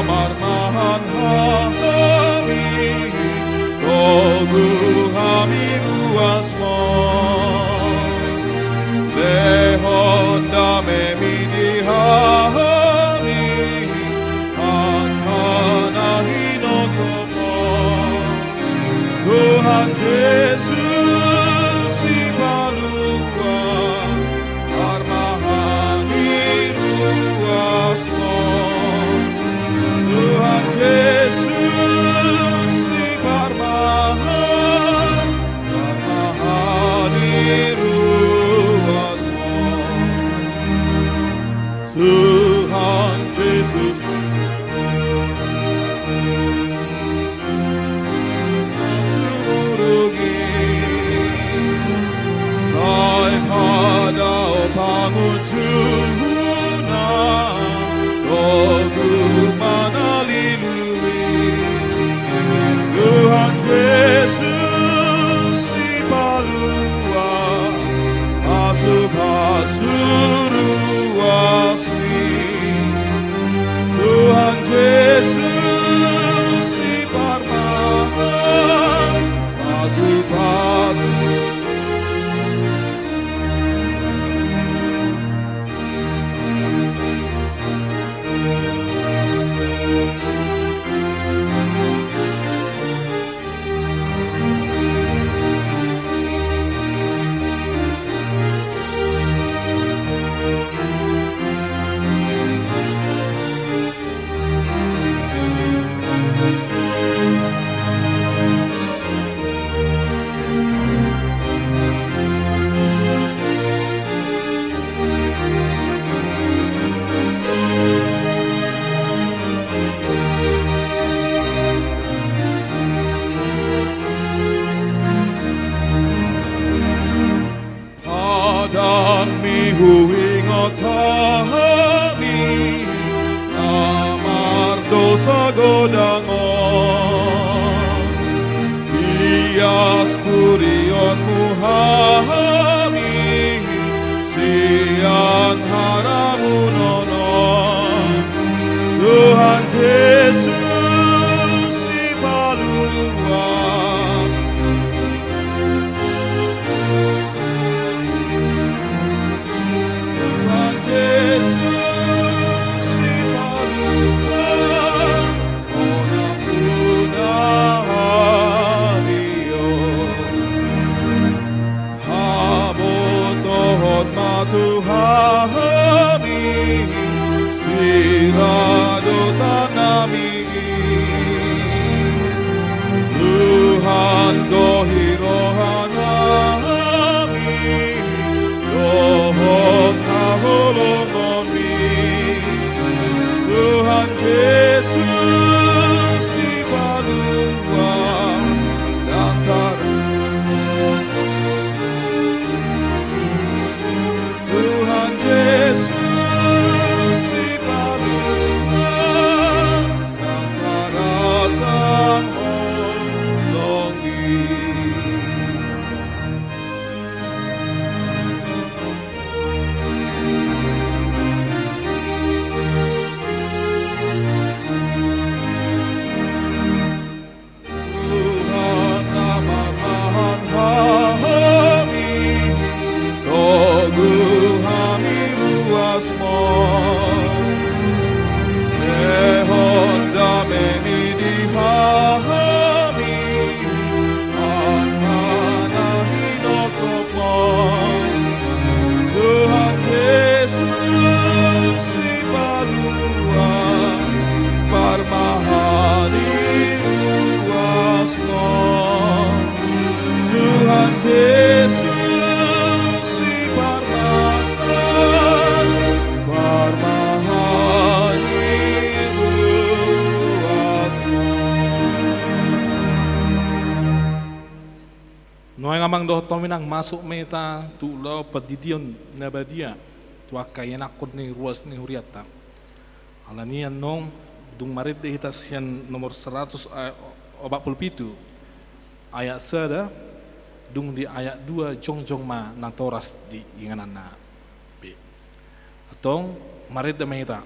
Parmahan hami, togu hami ruas ma. Lehon damemi di hami, angka na hinophopmu. Tuhan Jesus Sipalua, parmahan ni ruas ma. Tuhan Jesus Siparmahan, parmahan ni ruas ma. Tuhan Jesus, sumurung i, sai padao pangunjunan, togu manalilu i. Tuhan Jesus Sipalua, pasupasu ruas. Tuhan Jesus Siparmahan, pasupasu. Padan mi huingot hami na mardosa godang on. Ias pudionmu hami sian haramunon on. Tuhan Jesus Sipalua, Tuhan Jesus Sipalua, on ampuna hami on. Habotohon ma tu hami siradotan nami. Tuhan, gohi roha nami dohot haholongonmi. Tuhan Jesus Sipalua, ndang tar- Tuhan Jesus Sipalua, ndang tarasam holong i. Tuhan na marmahan hami, togu hami ruas ma. Lehon damemi di hami, angka na hinophopmu. Tuhan Jesus Sipalua, parmahan ni ruas ma. Tuhan Jesus Siparmahan, parmahan ni ruas ma. Nuaeng amang dohot inang, masuk ma hita tu ulaon pandidion na badia tu angka ianakhon ni ruas ni hurianta. Alani annon dung marende hita sian nomor saratus, eh, opat pulu pitu, ayat sada, dung di ayat dua jongjong ma natoras di ingananna. Be. Antong marende ma hita.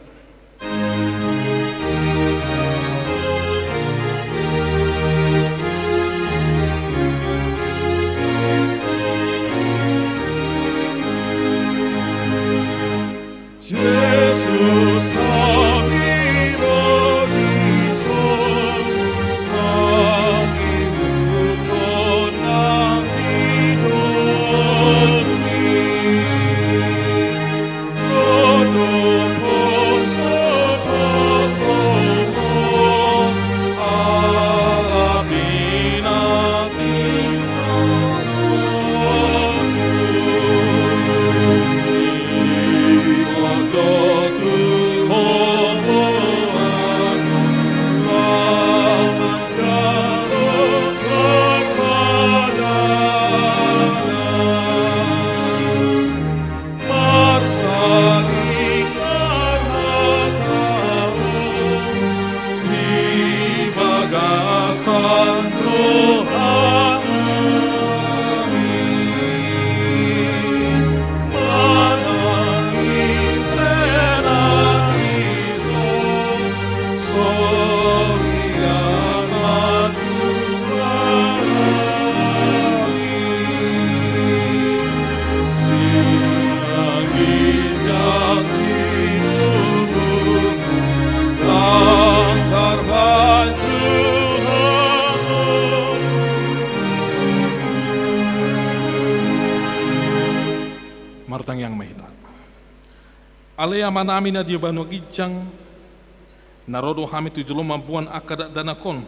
Tangiang ma hita. Ale Amanami na di banua ginjang, na ro do hami tu joloM mamboan angka dakdanak on.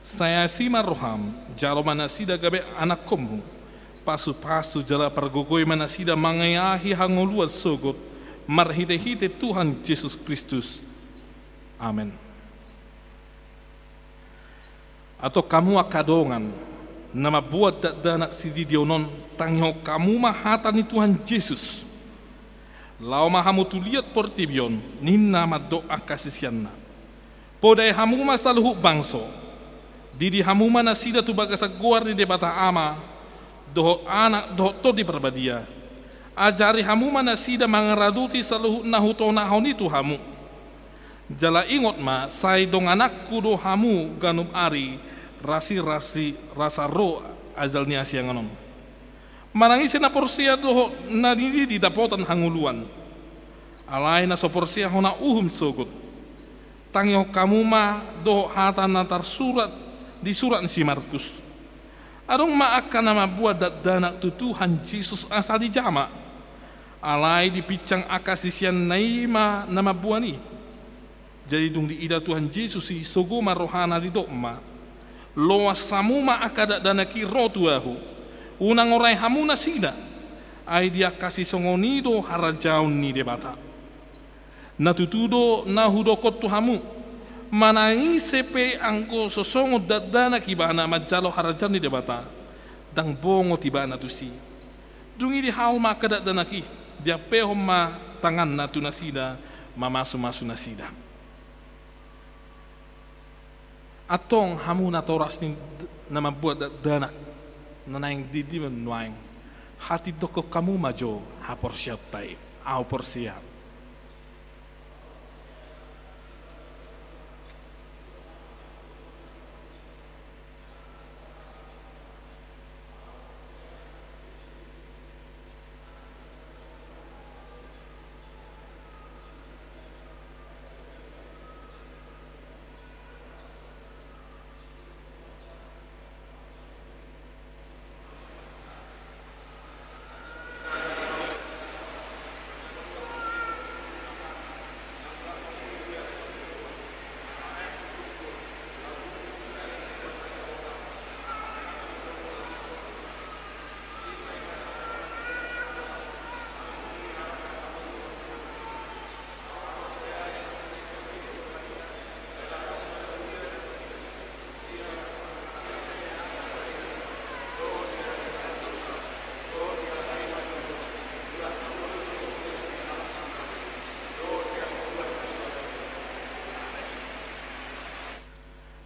Sai asi ma rohaM, jalo ma nasida gabe anakkonMu. Pasupasu jala pargogoi ma nasida mangahiahi hangoluan sogot, marhitehite Tuhan Jesus Kristus. Amen. Antong hamu angka dongan, na mamboan dakdanak sididion on, tangihon hamu ma hata ni Tuhan Jesus. Laho ma hamu tu liat portibi on, ninna mandok angka siseanna. Podai hamu ma saluhut bangso. Didi hamu ma nasida tu bagasan goar ni Debata Ama, dohot Anak, dohot Tondi Parbadia. Ajari hamu ma nasida mangaradoti saluhut na hutonahon i tu hamu. Jala ingot ma, sai dongananku do hamu ganup ari, rasirasi rasa ro ajal ni hasiangan on. Manang ise na porsea dohot na nididi dapotan hangoluan. Alai na so porsea hona uhum sogot. Tangihon hamu ma dohot hata na tarsurat di surat ni si Markus. Adong ma angka na mamboan dakdanak tu Tuhan Jesus asa dijama. Alai dipinsang angka siseanna i ma na mamboan i. Jadi dung diida Tuhan Jesus i, sogo ma rohana, didok ma: Loas hamu ma angka dakdanak i ro tu Ahu. Unang orai hamu nasida. Ai di angka sisongon i do harajaon ni Debata. Na tutu do na hudokhon tu hamu, manang ise pe anggo so songon dakdanak ibana manjalo harajaon ni Debata, ndang bongot ibana tusi. Dung i dihaol ma angka dakdanak i, diampehon ma tanganna tu nasida, mamasumasu nasida. Antong hamu natoras ni d-, na mamboan dakdanak na naeng didimon nuaeng, hatindokhon hamu ma jo haporseaonta i. Ahu porsea.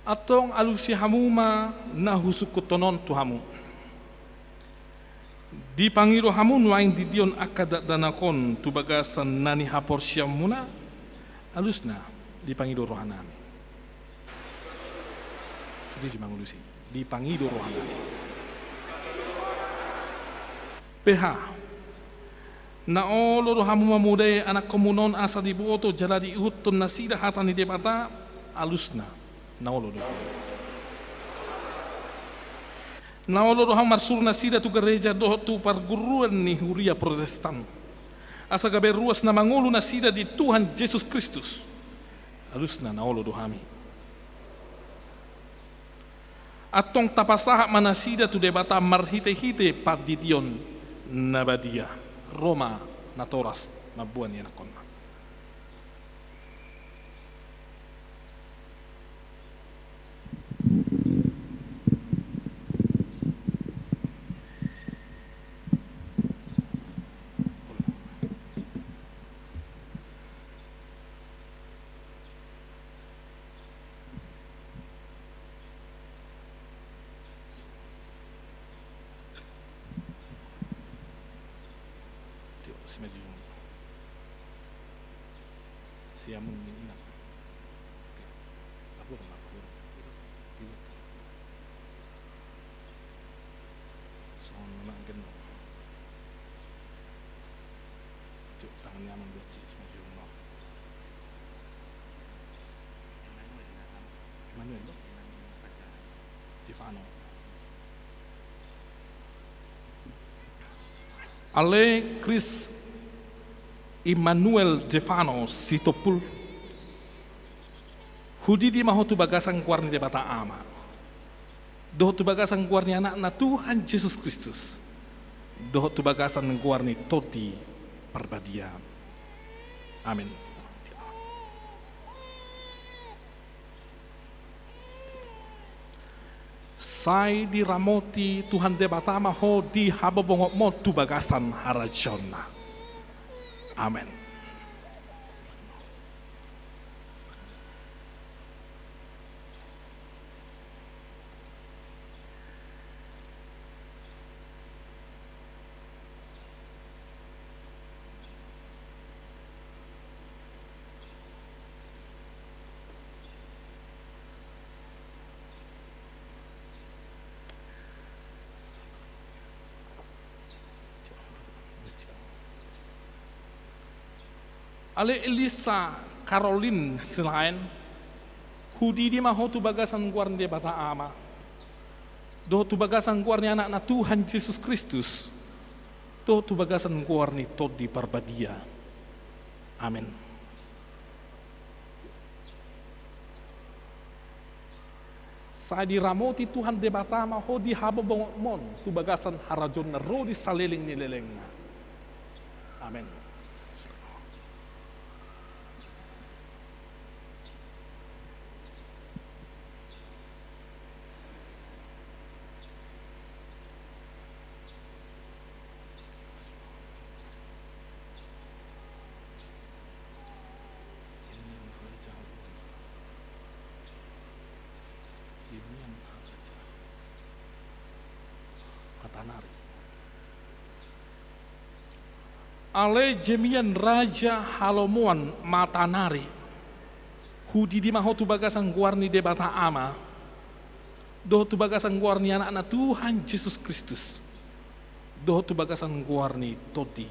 Antong alusi hamu ma na husungkunhon on tu hamu. Dipangido hamu nuaeng didion angka dakdanak on tu bagasan na nihaporseaonmuna? Alusna, dipangido rohanami. Sude di mangalusi, dipangido rohanami. P H. Na olo do hamu mamodai anakkonmuna on asa diboto jala diihuthon nasida hata ni Debata? Alusna, na olo do. Na olo do hamu marsuru nasida tu gareja dohot tu parguruan ni huria Protestan, asa gabe ruas na mangolu nasida di Tuhan Jesus Kristus? Alusna, na olo do hami. Antong tapasahat ma nasida tu Debata marhitehite pandidion na badia. Ro ma natoras mamboan ianakhonna. Tio, si maju. Siamun ni ina. Apa kena apa? Tidur. Songon na mangkin do. Cuk, tangan nyaman buat si, si maju. Emmanuel do? Stefano. Ale Chris Immanuel Stefano Sitompul, hudidi ma ho tu bagasan goar ni Debata Ama, dohot tu bagasan goar ni Anakna Tuhan Jesus Kristus, dohot tu bagasan goar ni Tondi Parbadia. Amen. Sai diramoti Tuhan Debata ma ho di habobongonmon tu bagasan harajaonna. Amen. Ale Elisa Caroline Silaen, hudidi ma ho tu bagasan goar ni Debata Ama, dohot tu bagasan goar ni Anakna Tuhan Jesus Kristus, dohot tu bagasan goar ni Tondi Parbadia. Amen. Sai diramoti Tuhan Debata ma ho di habobongonmon tu bagasan harajaonna ro di saleleng ni lelengna. Amen. Matanari. Ale Jemian Raja Halomoan Matanari, hudidi ma ho tu bagasan goar ni Debata Ama, dohot tu bagasan goar ni Anakna Tuhan Jesus Kristus, dohot tu bagasan goar ni Tondi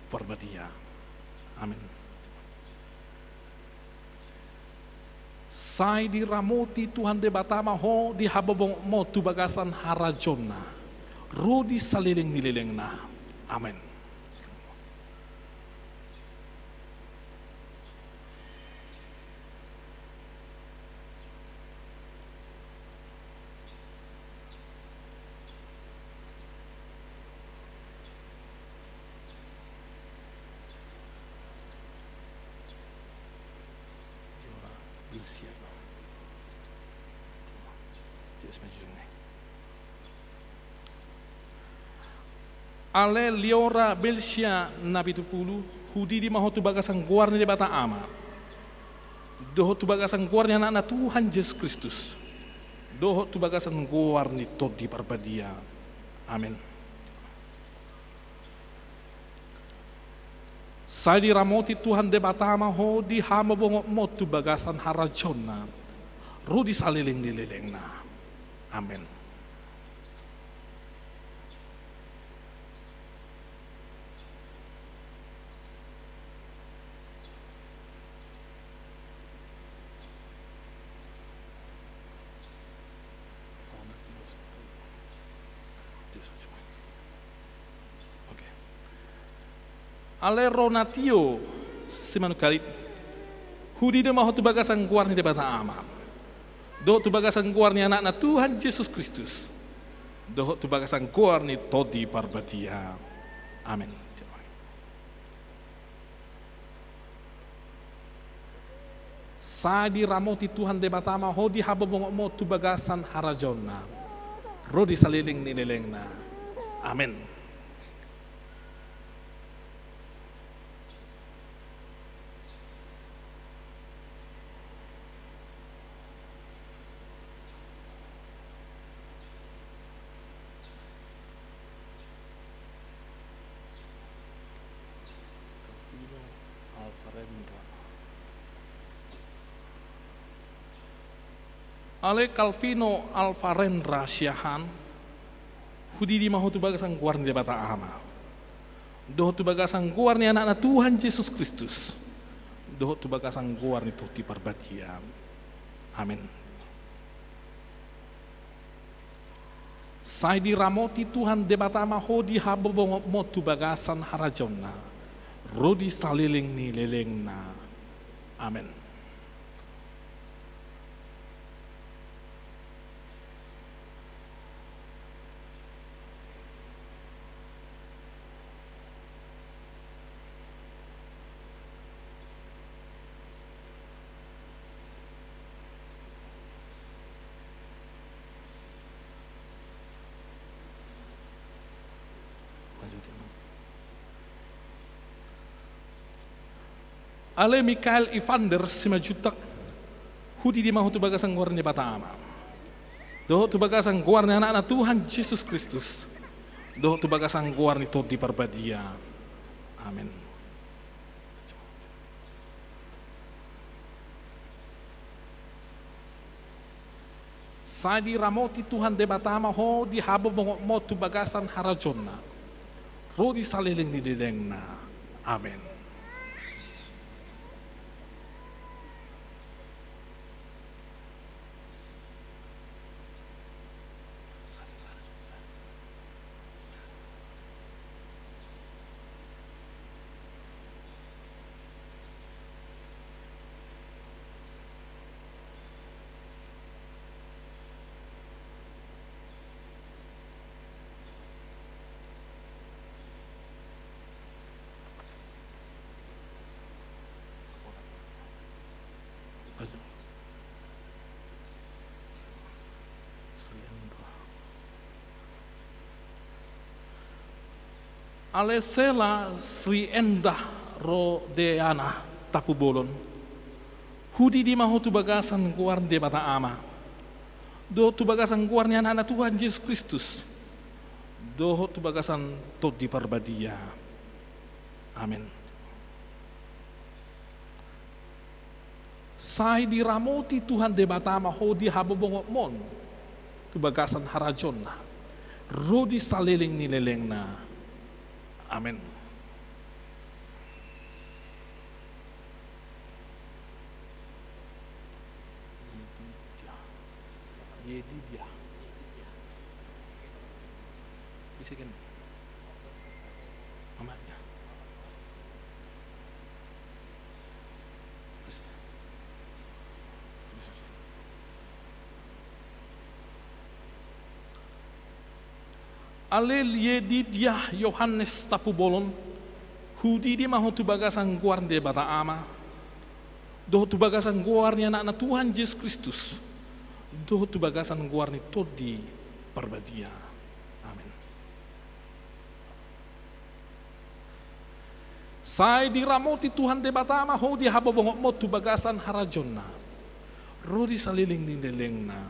Parbadia. Amen. Sai diramoti Tuhan Debata ma ho di habobongonmon tu bagasan harajaonna ro di saleleng ni lelengna. Amen. Ale Liora Belsia Napitupulu, hudidi ma ho tu bagasan goar ni Debata Ama, dohot tu bagasan goar ni Anakna Tuhan Jesus Kristus, dohot tu bagasan goar ni Tondi Parbadia. Amen. Sai diramoti Tuhan Debata ma ho di habobongonmon tu bagasan harajaonna ro di saleleng ni lelengna. Amen. Ale Ronatio Simanungkalit, hudidi ma ho tu bagasan goar ni Debata Ama, dohot tu bagasan goar ni Anakna Tuhan Jesus Kristus, dohot tu bagasan goar ni Tondi Parbadia. Amen. Sai diramoti Tuhan Debata ma ho di habobongonmon tu bagasan harajaonna ro di saleleng ni lelengna. Amen. Ale Calvino Alvarenra Siahaan, hudidi ma ho tu bagasan goar ni Debata Ama, dohot tu bagasan goar ni Anakna Tuhan Jesus Kristus, dohot tu bagasan goar ni Tondi Parbadia. Amen. Sai diramoti Tuhan Debata ma ho di habobongonmon tu bagasan harajaonna, ro di saleleng ni lelengna. Amen. Ale Mikael Ivander Simanjuntak, hudidi ma ho tu bagasan goar ni Debata Ama, dohot tu bagasan goar ni Anakna Tuhan Jesus Kristus, dohot tu bagasan goar ni Tondi Parbadia. Amen. Sai diramoti Tuhan Debata ma ho di habobongonmon tu bagasan harajaonna, ro di saleleng ni lelengna. Amen. Ale Sela Sri Endah Rodeana Tampubolon, hudidi ma ho tu bagasan goar ni Debata Ama, dohot tu bagasan goar ni Anakna Tuhan Jesus Kristus, dohot tu bagasan Tondi Parbadia. Amen. Sai diramoti Tuhan Debata ma ho di habobongonmon tu bagasan harajaonna, ro di saleleng ni lelengna. Amen. Yedidia. Bisa kan? Amatnya. Ale Yedidia Yohanes Tampubolon, hudidi ma ho tu bagasan goar ni Debata Ama, dohot tu bagasan goar ni Anakna Tuhan Jesus Kristus, dohot tu bagasan goar ni Tondi Parbadia. Amen. Sai diramoti Tuhan Debata ma ho di habobongonmon tu bagasan harajaonna, ro di saleleng ni lelengna.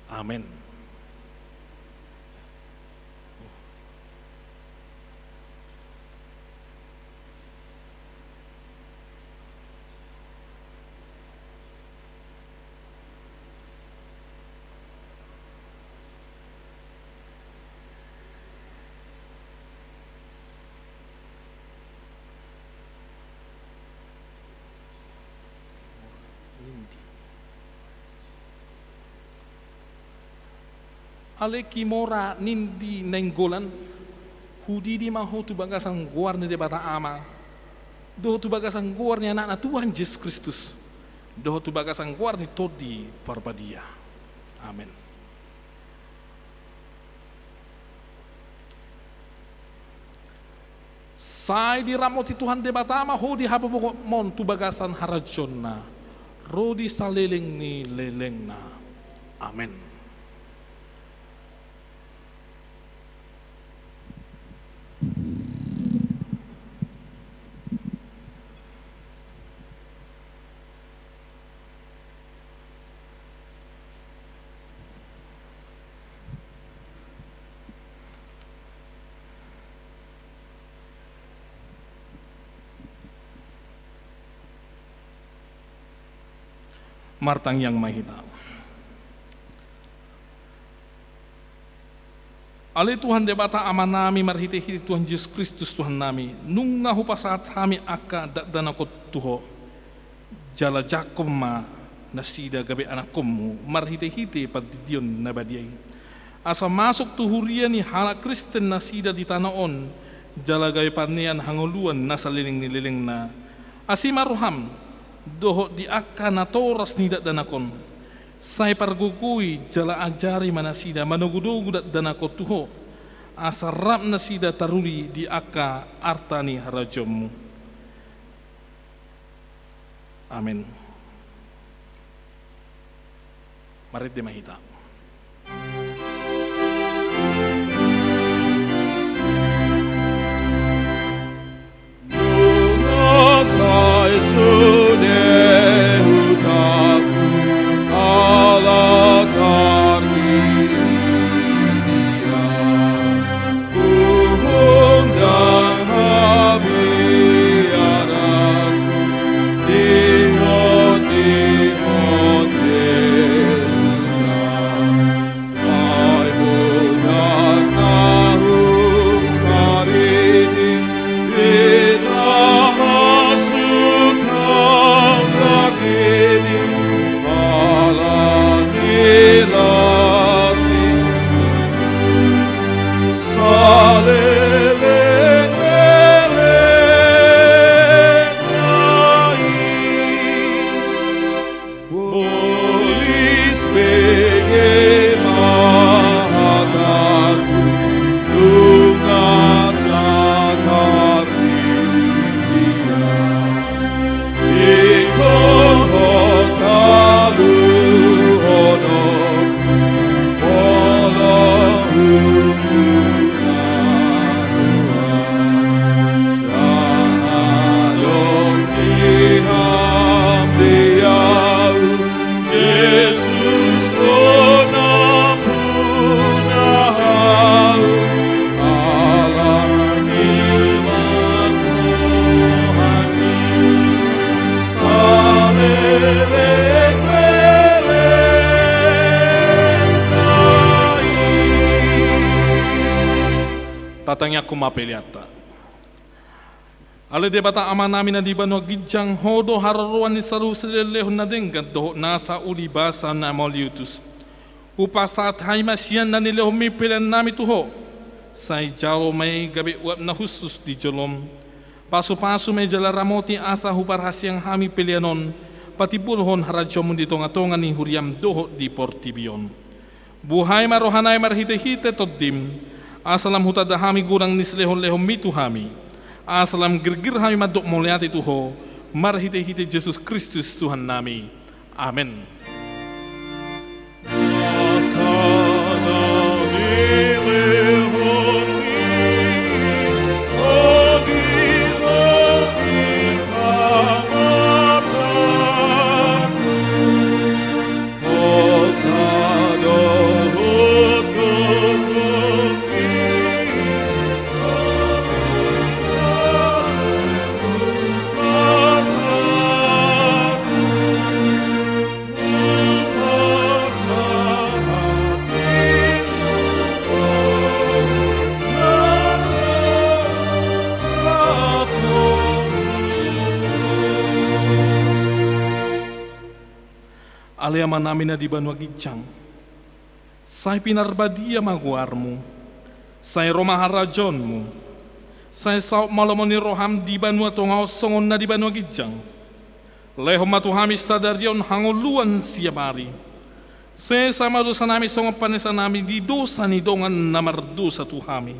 Amen. Ale Kimora Nindi Nainggolan, hudidi ma ho tu bagasan goar ni Debata Ama, dohot tu bagasan goar ni Anakna Tuhan Jesus Kristus, dohot tu bagasan goar ni Tondi Parbadia. Amen. Sai diramoti Tuhan Debata ma ho di habobongonmon tu bagasan harajaonna, ro di saleleng ni lelengna. Amen. Martangiang ma hita. Ale Tuhan Debata Amanami, marhitehite Tuhan Jesus Kristus Tuhannami, nunga hupasahat hami angka dakdanak on tu Ho, jala jangkon ma nasida gabe anakkonmu marhitehite pardidion na badia i. Asa masuk tu huria ni halak Kristen nasida di tano on, jala gabe panean hangoluan na saleleng ni lelengna. Asi ma roham, dohot di angka natoras ni dakdanak on. Sai pargogoi jala ajari ma nasida manogunogu dakdanak on tu Ho, asa rap nasida taruli di angka arta ni harajaonMu. Amen. Marende ma hita. Nunga sai sude hutangku ala tardidia. Huhundang hami anak, di Ho, di Ho Jesus. Ai muda na huparidi, di na masuk hau tardidia, ala ni las ni saleleng-lelengna i. Polis bege ma hatangku, nunga tardidia. Ingkon Ho taluhononku, holong hudungahon. Ndang adong di Ham di ahu, Jesus, do na muna ahu, ala ni las ni rohaM i saleleng-lelengna i. Tatangianghon ma peleanta. Ale Debata Amanami na di banua ginjang, Ho do haroroan ni saluhut silehonlehon na denggan dohot nasa uli basa na mauliutus. Hupasahat hami ma sian na nilehonMi peleannami tu Ho. Sai jalo ma i gabe uap na hushus di joloM. Pasupasu ma i jala ramoti asa huparhaseang hami pelean on patimbulhon harajaonMu di tongatonga ni huriaM dohot di portibi on. Buhai ma rohanami marhitehite TondiM, asa lam hutanda hami godang ni silehonlehonMi tu hami, asa lam girgir hami mandok mauliate tu Ho, marhitehite Jesus Kristus Tuhannami. Amen. Ale Amanami na di banua ginjang, sai pinarbadia ma goarMu, sai ro ma harajaonMu, sai saut ma lomo ni rohaM di banua tonga on songon na di banua ginjang. Lehon ma tu hami sadari on hangoluan siapari. Sesa ma dosanami songon panesanami di dosa ni dongan na mardosa tu hami.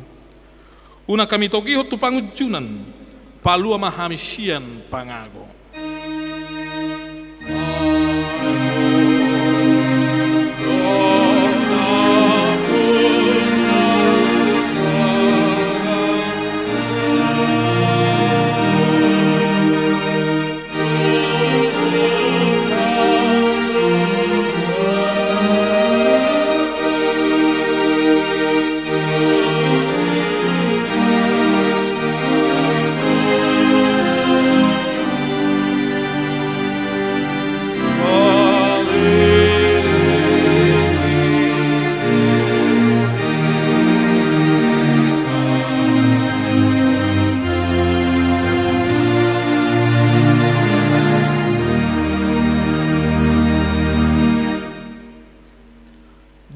Unang hami togihon tu pangunjunan, palua ma hami sian pangago.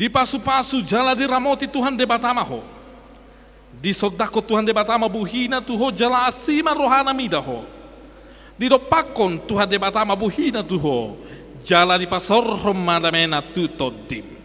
Dipasupasu jala diramoti Tuhan Debata ma ho. Disondangkon Tuhan Debata ma buhina tu ho jala asi ma rohana mida ho. Didompakkon Tuhan Debata ma buhina tu ho jala dipasaorhon ma damena tu tondim.